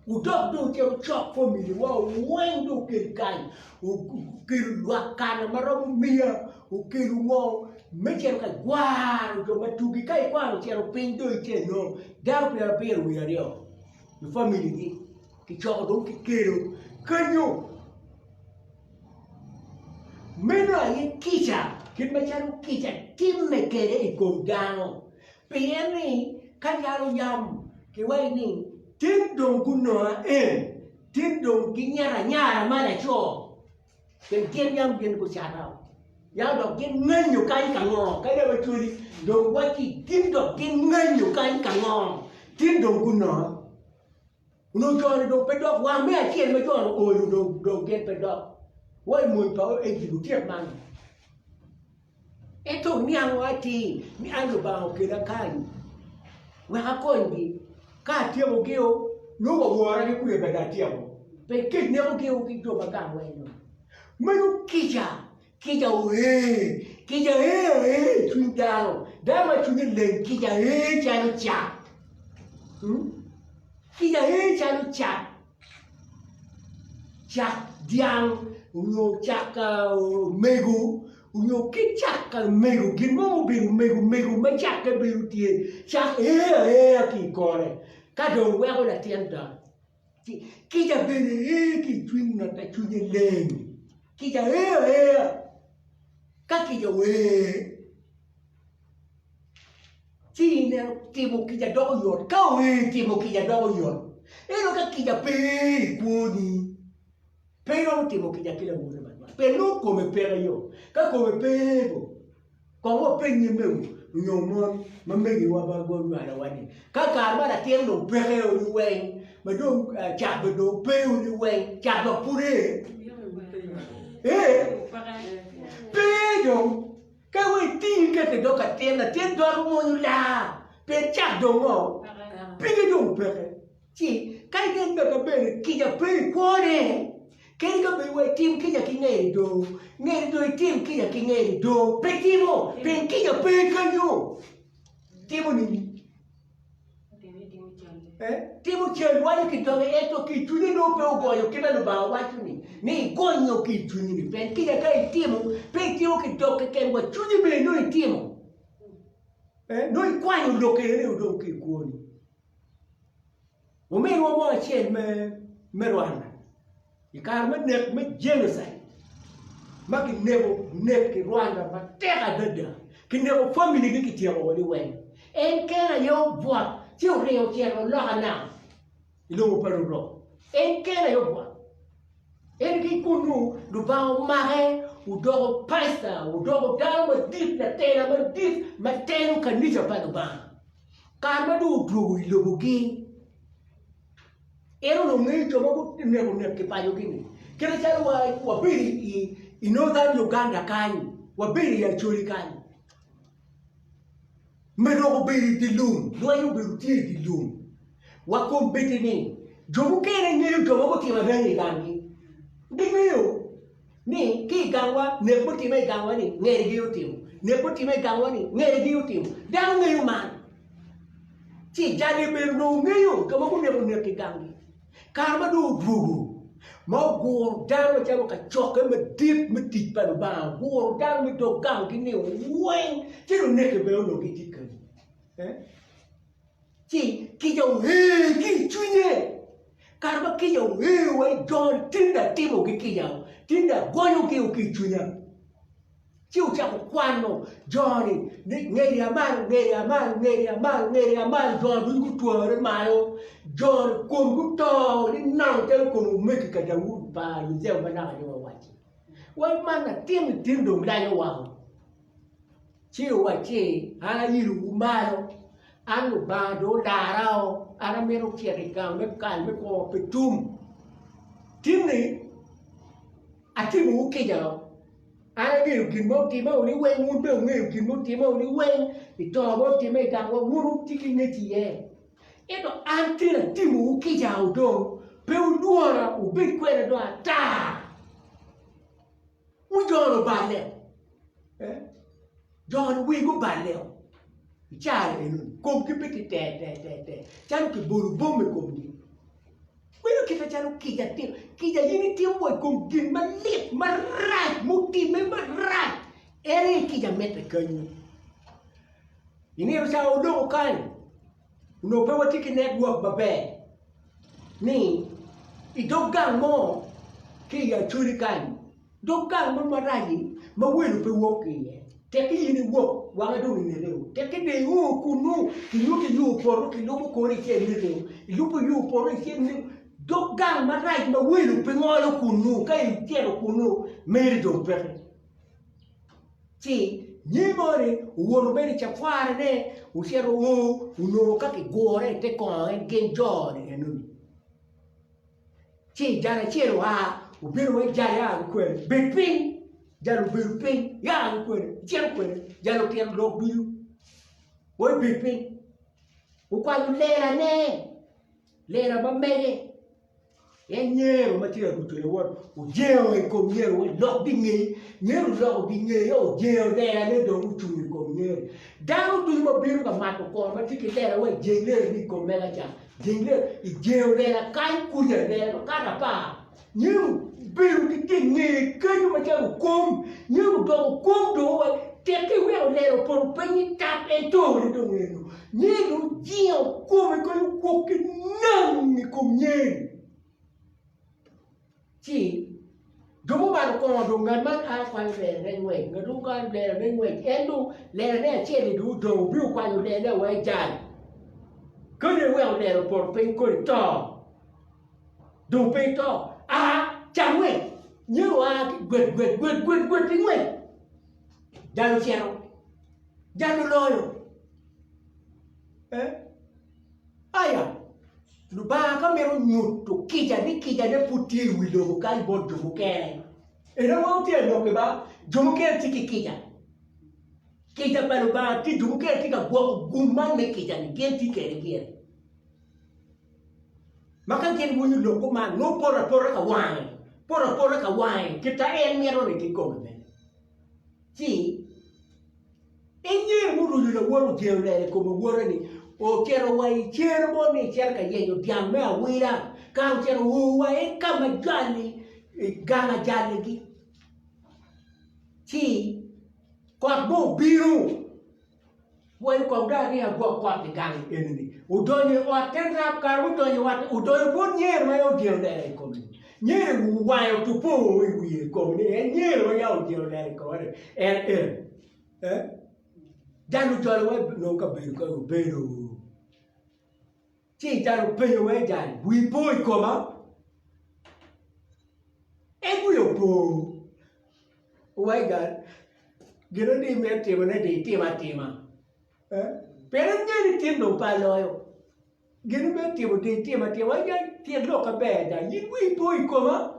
Speaker 1: Wudok dong wucit wucok familiwa weng dong wukel kany, wukelo lwak kana ma romo miya, wukelo ngo me cito ka gwaro jo ma tugi ka ikwano ocito piny dong ice nongo dano pyerabiro wiye aryo lufamiligi kicoko dong kikelo kenyo. Meno aye kica kit macalo kica timme kwede i kom dano. Pien ni ka calo yam kiwaco ni, 'Tin dong gunonga en, tin dong ginyero anyara ma laco, pien gin yam gin gucata, yam dok gin ngenyo kany ka ngo? Kadi wa cwali dong wacci tin dok gin ngenyo kany ka ngo? Tin dong gunonga. Onongo jo-ni dong pe dok wang me acel ma jo-ni oolo dong dong gin pe dok wa i mony pa Ejipt otyek man. Ento oniango atir ni an Lubanga okela kany wek akonygi, ka atyekogio nongo wawora ki kwe bene atyeko, pe kec nekogio ki jo ma gang weng. Meno kica, kica oee, kica ee aee i cwiny dano, dano ma cwinye leng kica ee calo cak, kica ee calo cak. Cak dyang onyo cak omego. Onyo ki cak ka mego gin mo obedo mego mego ma cakke bedo tye cak ee aeya ki i kore ka dong weko latin dot ci kica bene ee ki i cwiny ngat ma cwinye leng kica ee aeya ka kica oee ci ineno timo kica doko yot ka oee timo kica doko yot ento ka kica pe i kwoni. Pe iromo timo kica ki lawote matwal pien nongo kome peke yo. Ka kome pe bo, kong wapenye mego nyo mon ma megiwa ma gunywalowa ni, ka kare ma latin dong peke o liweng, ma dong cak bene dong pe o liweng, cak dok pud ee? Ee, pe dong. Ka wa itingi ikete i dog atin, latin doto mwonyo laa pien cak dong ngo? Pige dong peke. Ci ka inen bene bene kica pe i kwone, kadi ka bed wa itim kica ki ngeri do, ngeri do itim kica ki ngeri do, pe timo, pien kica pe kanyo. Timo nini? Eh, timo cal waco ki doge ento ki i cwinye nongo pe ogonyo kit ma Lubanga waco ni, ni igonyo ki i cwinyi ni. Pien kica ka itimo, pe itimo ki dog keken wa cwinyi bene nongo itimo. Eh, nongo ikwanyo lok eni odong ki i kwoni. Ominwa mo acel me Rwanda i kare me nek me genocide ma kineko nek i Rwanda matek adada kineko familigi kityeko woko liweng en kene aye obwot ci oringo ocito oloka nam i lobo pa lurok en kene aye obwot en ki kunu Lubanga omake odoko pastor odoko dano madit latela madit ma telo kanica pa Lubanga. Kare ma dong odwogo i lobogi, en onongo ngeyo jo ma guneko nek ki pacogi-ni. Kit macalo wabedo i Northern Uganda kany, wabedo i Acholi kany, merok obedo i dye lum, lweny obedo tye i dye lum. Wa kombeddi-ni, jo mukene ngeyo jo ma gutimo aranyi i ganggi. Gingeyo. Ni, ki i gangwa, nek mutimme i gangwa-ni, ngergi otimo. Nek mutimme i gangwa-ni, ngergi otimo. Dano ngeyo man. Ci jali bene onongo ngeyo jo ma guneko nek i ganggi. Kare ma dong odwogo, ma oguro dano macalo kacokke madit me tic pa Lubanga, oguro dano me dog ganggi-ni weng, ci luneke bene onongo gitye kenyo. Ci kica oer ki i cwinye. Kare ma kica oer wa i joni, tin atimogi kica, tin agonyogi ki i cwinya. Ci ocako kwano joni ni ngeri a malo, ngeri a malo, ngeri a malo, ngeri a malo, jo ducu gutwere malo, joni komgi oto ni nang calo kom omegi ka Daudi pa Yucepu ma naka ni wawaci. Wai man latin-ni tin dong lanyo woko. Ci owacci, An ailowu malo, an Lubanga dong olara-o, an amito cito i gang me kal me kwo pi tum. Tin-ni atimowu kica-o, an angeyo gin ma otimme-o liweng, wun bene wungeyo gin ma otimme-o liweng, i to ma otimme i gangwa, wun wutye ki ngec iye. Ento an tin atimowu kica-o dong, pe wulwora, wubed kweda dong ata. Wujolo balle, jo-ni wigi oballe-o i caa eno-ni, komgi pe tye ter ter ter ter calo kibolo bom i komgi. Bedo kit macalo kica timo, kica in itimo wa i kom gin malit marac mutimme marac, en aye kica mitte kenyo. I nino ca odoko kany, onongo pe watye ki network maber ni i dog gang mo ki i Acholi kany, dog gang mo marac-ci ma welo pe wok ki iye, tekki in iwok wange dong inekeo, tekki dong io kunnu kinyutti yo poto kilubo kori ci inekeo, ilubo yo poto ci inekeo, dog gang marac ma welo pe ngolo kunnu ka icito kunnu meri dong peke. Ci nyi moni owoto bedo i cafwarine, ocito oo, onongo ka kigure i te kongo en gin jo-ni enoni. Ci jal acel oa, obino wek jal ia ki kwene, bed piny, jal obedo piny, ia ki kwene, icito kwene, jal otito lok ducu, wek bed piny, okwanyo lelane, lela ma mege. En nyero ma tye ka ruco lawot ojengo i kom nyero wek lok gingey. Nyero oloko gingeye ojengo lerane dong ocung i kom nyero. Dano ducu ma bino ka mato kongo ma tye ki lela wek jeng lerani i kom mega ca. Jeng ler, ijengo lela kany kuca lela makato apar. Nyero obedo ki gin ngeye kenyo macalo okom, nyero odoko okom dong wa tekke iweko lela opoto piny ni tap en tone dong eno. Nyero ojingo kome kenyo gwok ki nang i kom nyeri. Ci jo mumato kongo dong ngat man a kwanyo lerane ngwec, ngat dong kwanyo lerane ngwec, en dong lerane acel-li dong odong obino okwanyo lerane wa i jal. Kadi iweko lela opoto piny kodi to, dong pe ito, a cak ngwec, nyo a ki gwet gwet gwet gwet gwet ki ngwec, jal ocito, jal oloyo. Eh? Aya! Lubanga ka mito nyuto kica ni kicane pud tye i wi lobo kany bot jo mukene, en aye weng tye ka lok-ki ba, jo mukene tye ki kica. Kica pa Lubanga tye, jo mukene tye ka gwoko gum man me kica-ni, gin tye kwede gire. Ma ka gin winyo lok kuman, nongo poto apota ka wange, poto apota ka wange kit ma en mito-ni kikome bene. Ci En nyer muruco lawote ojero lela i kom awote-ni, ocito wa i cere mo ni ecito ka yenyo dyang me awila, kare ocito oo wa i ka ma jal-li gang ajaligi. Ci kot mo obino, waco kong dong aringo agwok kot i gang eni-ni, odonyo i ot te rap, kare mudonyo i ot odonyo bot nyer ma yam ojero lela i kome-ni. Nyer owango otupo i wiye i kome ni en nyer ma yam ojero lela i kome-ni en en. Jal ojolo wa nongo kabedo ka obedo ci jal openyo wa jal wi po i koma en wiye opo owaco jal gin ma dong imito timone dong itim atima pien angeyo ni tin dong pe aloyo gin ma imito timo dong itim atima jal tyen lok aber jal in wii po i koma.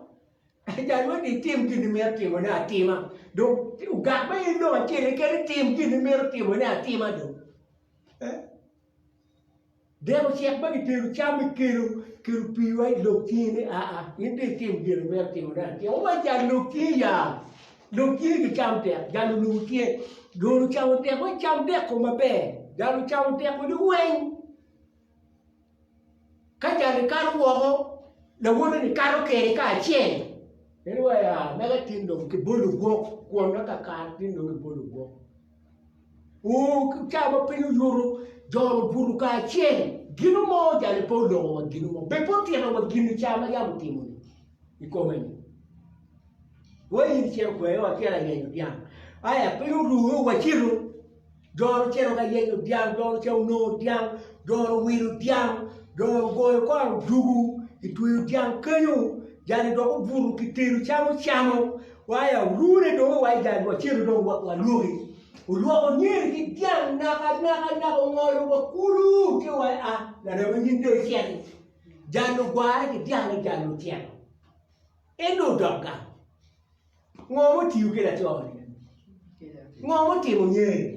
Speaker 1: Jal wek itim gin imito timone atima. Dong ogak ma in dong acel keken itim gin imito timone atima dong. Dek ocek ma kitero cam ikelo kelo pii wa i lok cingi ni aa in dong itim gin imito timone atima. Wa jal lok cingi ya lok cingi ki cam dek jal olubo cinge dong ocamo dek wa cam dek-ku maber jal ocamo dek-ku liweng. Ka jal-li kato woko, lawote-ni kato kwede kacel. En waco aa mega tin dong kibolo gwok kwonna kakare tin dong kibolo gwok. Oo ca ma piny oyuto jo obuto kacel gino mo jal-li pe oloko wa gino mo bene pe otito wa gin ca ma yam otimo-ni i kome-ni. Wa in icito kwede wa acito ayenyo dyang aya piny oru wacito. Jo ocito ka yenyo dyang, jo ocito onongo dyang, jo owilo dyang, jo ogoyo kore odugu, kitweyo dyang kenyo, jali dok obuto kitedo cam ocamo, waya orune dong wa i jali wacito dong walwoki. Olwoko nyeri ki dyang naka naka naka ongolo wa kulu ci wa a larema in dong icito. Jal ogware ki dyang ni jal ocito. En dong odok gang. Ngo mutiyo ki laco-ni? Ngo mutimo nyeri?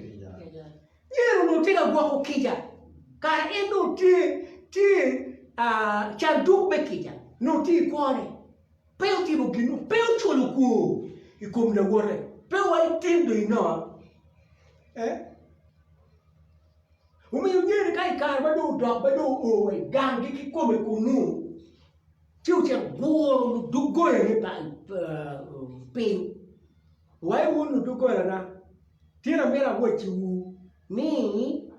Speaker 1: Nyeri onongo tye ka gwoko kica. Kare en onongo tye tye canduk me kica onongo tye i kwone. Pe otimo gin mo, pe oculo kwor i kom lawote, pe owaco tin dong inonga. Eh? Omiyo nyeri ka i kare ma dong odok ma dong oo wa i ganggi kikome kunnu, Ci ocito oguro ludoggolane piny. Wai wun ludoggolana, tin amito awacciwu ni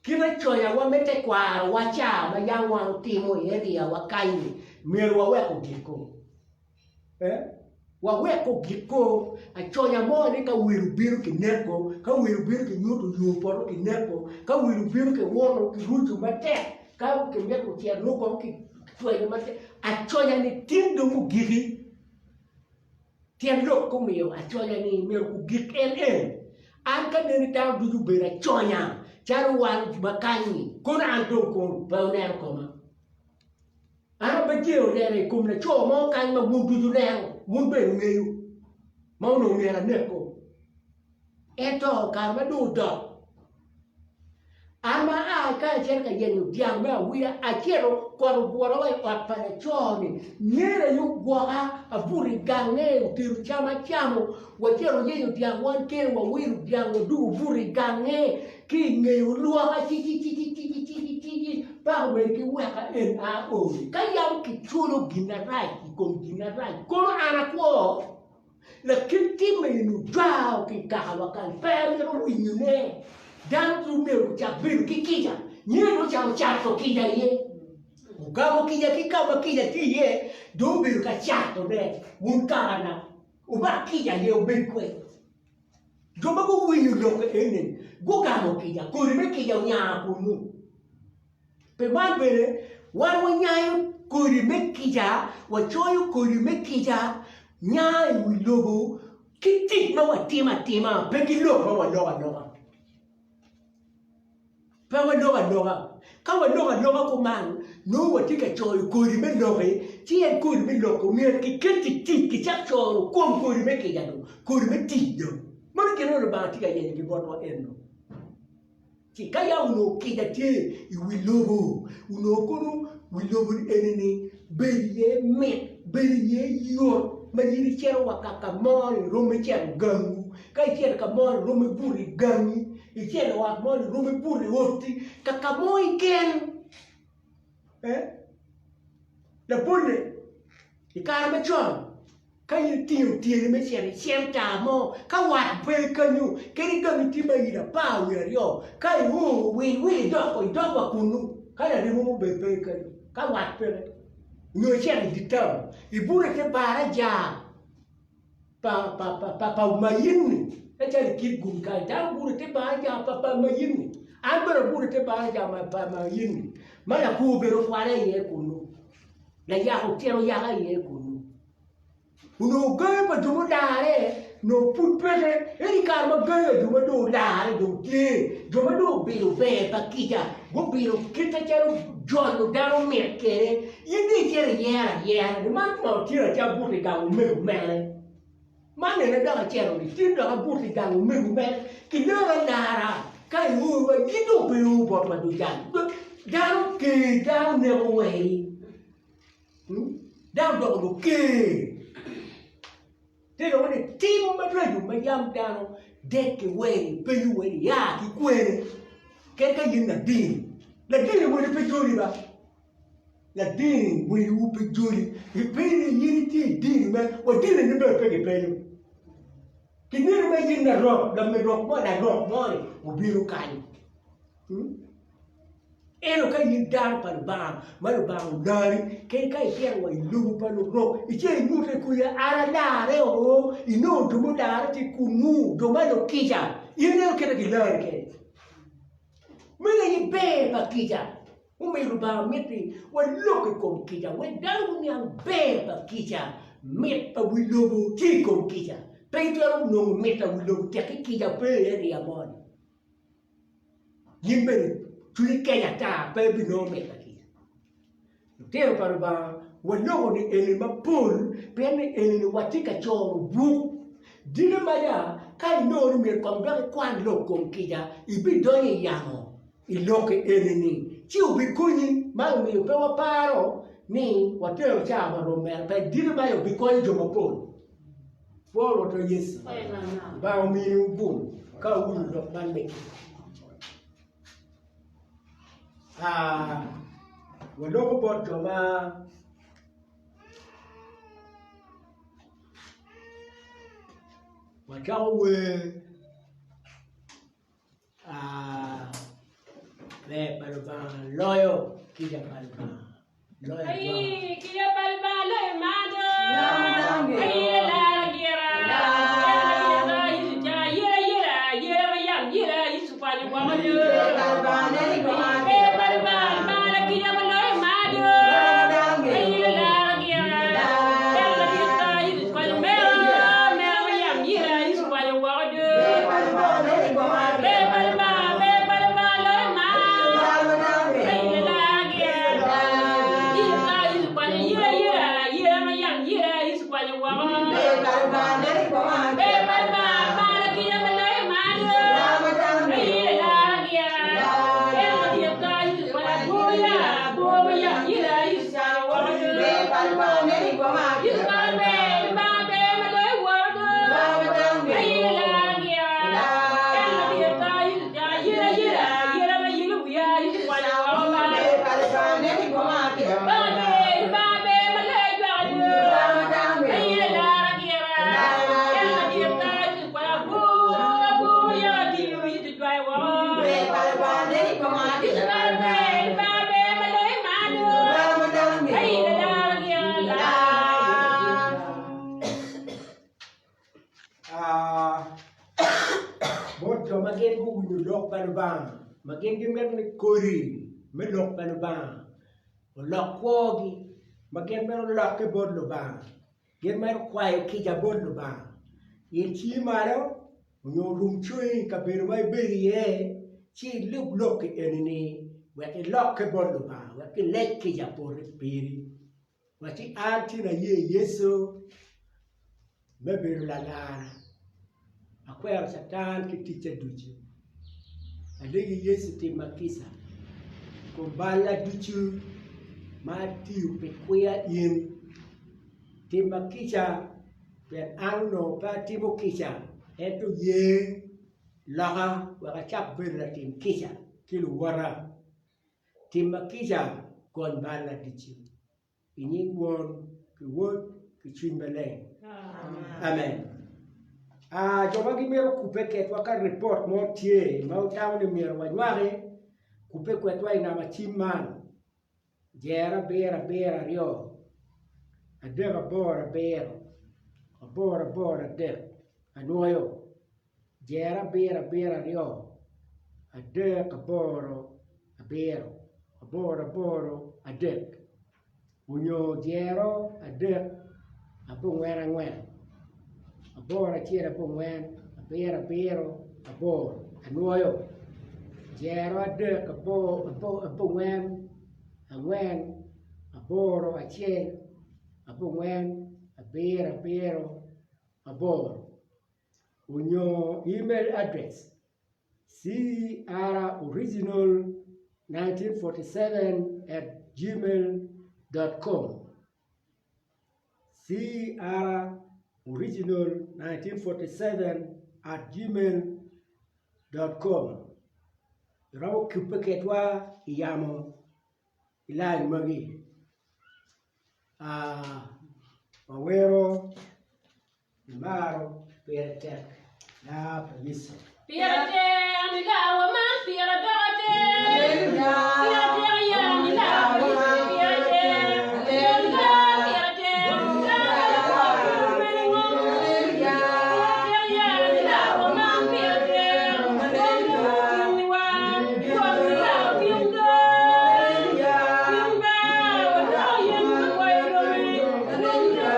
Speaker 1: kit acoyawa me tekwarowa ca ma yam wan wutimo i eriyawa kany-ni myero wawek ogikko. Wawek ogikko acoya mo ni ka wel obino kineko, ka wel obino kinyuto yo poto kineko, ka wel obino kiwoto kiruco matek, ka kimito ocito nongo kong kicwenyo matek. Acoya ni tin dong ogiki. Tyen lok omiyo acoya ni myero ogik en en. An ka neni dano ducu obedo aconya calo wan ma kany-nyi kono an dong kono pe wuneno koma. An abecero lera i kom laco mo kany ma wun ducu wuneno, wun bene wungeyo, ma onongo myero anekko. Ento kare ma dong odok, an ma aa ka acito ka yenyo dyang me awila, acito kot ogura wa i ot pa laco-ni, myero aye ogwoka, abuto i gange, otero cam acamo, wacito wayenyo dyang wan kene, wawilo dyang wadugo obuto i gange, ki i ngeye olwoka cicicicicici. Pako bedo ki weka en a ori. Ka yam kiculo gin arac i kom gin arac, kono an akwo. Lakit timme eni ojwao ki i kakawa kany, pe amito winyone. Dano pe omyero gucak bedo ki kica. Nyinge dong ocako cato kica iye. Ogamo kica ki ka ma kica tye iye, dong obedo ka catone. Wun kakana, wumak kica aye wubed kwede. Jo ma guwinyo lok eni gugamo kica, kodi me kica onya kunnu. Pi man bene, wan wanyayo kodi me kica, wacoyo kodi me kica nya i wi lobo ki tic ma watimo atima, pe ki lok ma waloko aloka. Pe waloko aloka. Ka waloko aloka kuman, nongo watye ka coyo kodi me loki, ci en kodi me lok-ki myero kiket i tic, kicak coro kom kodi me kica dong, kodi me tic dong. Meno gin ma Lubanga tye ka yenyo ki botwa eno. Ci ka yam onongo kica tye i wi lobo, onongo kono wi lobo eni-ni bedo iye mit, bedo iye yot ma in icito wa ka ka mo ni romo icito gangu, ka icito ka mo ni romo ibuto i gangi, icito i ot mo ni romo ibuto i oti, ka ka mo keken. Labolle, i kare macon, Ka in itingo tyeni me cito i centa mo, ka wat pe kenyu, kadi gangi tye mail apar wiye aryo, ka io wil wil idok idok wa kunnu, ka laremo mo bene pe kenyu, ka wat peke, nyo icito i dye taun, ibuto i te baraja pa pa pa mayinni, ka calo i Kitgum kany, dano buto i te baraja pa pa mayinni, an bene abuto i te baraja pa mayinni, ma lakwor bene okwala iye kunnu, layak ocito oyaka iye kunnu. Onongo gangi pa jo mularre onongo pud peke, ento i kare ma gangi pa jo ma dong olarre dong tye, jo ma dong obilo ber pa kica gubilo kit macalo jolo dano mit kwede, in dong icito iyero ayera ni man ngo tye acalo abuto i gang omego mere, man ene dok acito-ni tin dok abuto i gang omego mere, kiloro alara ka io wa in dong pe io botwa dong jang, dano ker dano neko wei. Dano doko luker. Te loko ni tim maraco ma yam dano dek ki weri penyo weri ya ki kwene kadi ka in ladini. Ladini weli pe joli ba. Ladini weliwu pe joli. Ipenyo ni in itye i dini me wa dini ni bene pe gipenyo. Kineno ma in larok lami rok mo larok mo ni obino kany. Ento ka in dano pa Lubanga ma Lubanga olari, kadi ka icito wa i lobo pa lurok, icito inyute kuca, an alarre o, inongo jo mularre tye kunnu, jo ma lukica, in ineno kit ma gilari kwede. Meno aye ber pa kica. Mumiyo Lubanga miti walok i kom kica wek dano guniang ber pa kica, mit pa wi lobo tye i kom kica. Pe itwero nongo mit pa wi lobo tekki kica pe i area moni. In bene cwinyi kec ata pe ibinongo mit pa kica. Lutino pa Lubanga waloko ni eni mapol pien ni eni watye ka coro buk. Dine maca ka inongo ni myero kong dok ikwan lok kom kica ibidonyo i yamo i lok eni-ni ci obikonyi ma omiyo pe waparo ni watero cawa marom mere pe dine maca obikonyo jo mapol. Pwo Rwotwa Yecu, Lubanga ominiwu gum ka wuwinyo lok man me kica. Waloko bot jo ma wacako wer ber pa Lubanga loyo kica pa Lubanga. gin guwinyo lok pa Lubanga, ma gin gimito ni kodi me lok pa Lubanga olok kwogi, ma gin mito lokke bot Lubanga, gin mito kwayo kica bot Lubanga, il cingi malo nyo rum cwinyi i kabedo ma ibedo iye ci ilub lokki eni-ni wek ilokke bot Lubanga, wek kilec kica boti piri. Wacci an tin aye Yecu me bedo lalarra, akwero Catan ki ticce ducu. Alegi Yecu timma kica i kom balla ducu ma atiyo pi kwiya in. Timma kica pien an onongo pe atimo kica ento ye loka wek acak bedo latim kica ki luwota. Timma kica, gony balla ducu. I nying Won, ki Wod, ki Cwiny Maleng. Amen. Ah, jo ma gimito kubbe kedwa ka ripot mo tye ma wutamo ni myero wanywaki, kubbe kwedwa i namba cim man, jero 772 388 883. Anwoyo. Jero 772 3 8 7 8 3 onyo jero 3 4 4 8 1 4 7 8 anwoyo jero 3 4 4 8 1 4 7 8 onyo email address croriginal1947@gmail.com croriginal1947@gmail.com Iromo kubbe kedwa i yamo i lain magi wawero Imaro pire tek daa pa Yecu.
Speaker 4: Pire tek ni lawa man pire doko tek. Pire tek ya ni lawa Yecu pire tek. Aleluya pire tek. Mene ngom. Pire tek ya ni lawa man pire tek. Ngom ni wa. Ngom ni lawa piny do. Piny ba wadoko yen ka kwayo romi. Ngom do.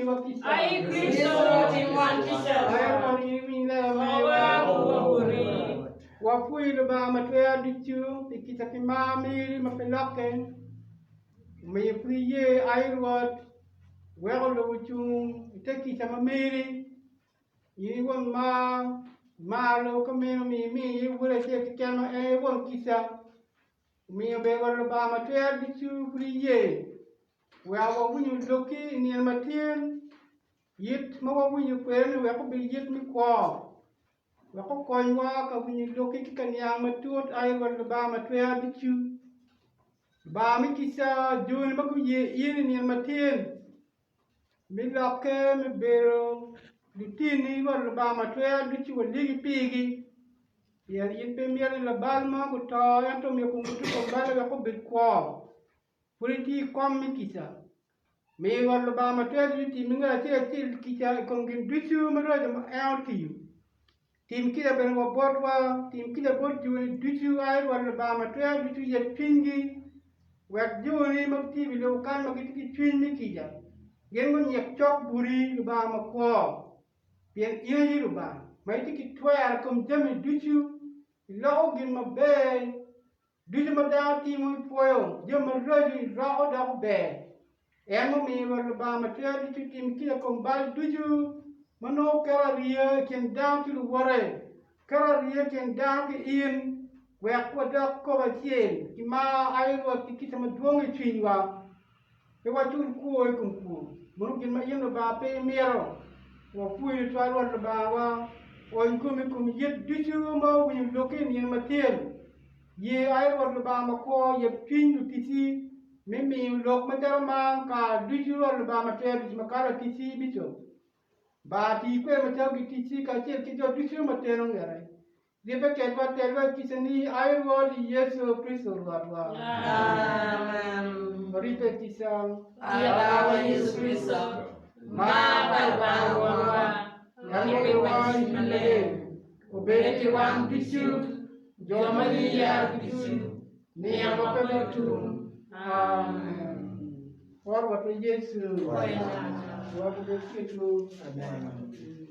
Speaker 2: timiwa kica.
Speaker 4: Ai Kricito, tim wan kica.
Speaker 2: Ai Rwot, in iwiny lega mewa. Wapwoyi Lubanga Matwero Ducu pi kica ki mar meri ma pe lokke. Omiyo pud iye, ai Rwot, iweko lobo ocung i te kica ma meri. In i won mar, imaro lobo ka meno omiyo imiyo iye Wodi acel keken ma en aye won kica. Omiyo ber Rwot Lubanga Matwero Ducu pud iye, weko wawinyo lokki i nino matin, yit ma wawinyo kwede-ni wek obed yit me kwo. Wek okonywa ka winyo lokki ki ka niang matut, ai Rwot Lubanga Matwero Ducu. Lubanga me kica, joni ma guye in i nino matin, mi lokke me bedo lutinni, Rwot Lubanga Matwero Ducu walegi pigi, pien in pe imito ni labal mo guto, ento myero kun gutuko balle wek obed kwo. Pud itye i kom me kica. Mi Rwot Lubanga Matwero Ducu tim i ngat acel acel kica i kom gin ducu maraco ma en otiyo. Tim kica bene wa botwa, tim kica bot joni ducu, ai Rwot Lubanga Matwero Ducu yet cwinygi, wek joni ma gitye i wi lobo kany ma gitye ki cwiny me kica, gin gunyik cok boti, Lubanga makwo. Pien in aye Lubanga ma itye ki twero i kom jami ducu, iloko gin maber Ducu ma dano timo i pwoyo jami maraco i roko doko ber. En mumiyo Rwot Lubanga ma Twer Ducu tim kica i kom bal ducu ma nongo keto ariya i kin dano ki luwote, keto ariya i kin dano ki in, wek wadok kop acel ki mar, ai Rwot, ki kica madwong i cwinywa. Pe wacul kwo i kom kwo, mono gin ma in Lubanga pe imito. Wapwoyi twatwal Rwot Lubangawa, ony komi i kom yit ducu ma owinyo lokki i nino matin. Ye, ai Rwot Lubanga makwo, yeb cwiny luticci me miyo lok macalo man kare ducu Rwot Lubanga matwero ducu makato laticci Bicop. Bar ti kwede macalo giticci kacel ki jo ducu ma teno ngete. Ribbe kedwa telwa i kica-ni, ai Rwot, i Yecu Kricito Rwotwa.
Speaker 4: Amen.
Speaker 2: Waribbe i kica.
Speaker 4: Lubanga Yecu Kricito, mar pa Lubanga Wonwa,
Speaker 2: En omiyowa i Cwiny Maleng, obed ki wan ducu, jo ma giyero ducu, nino ma pe bitum. Amen. Wor Rwotwa Yecu. Rwot obed kwedwu. Amen.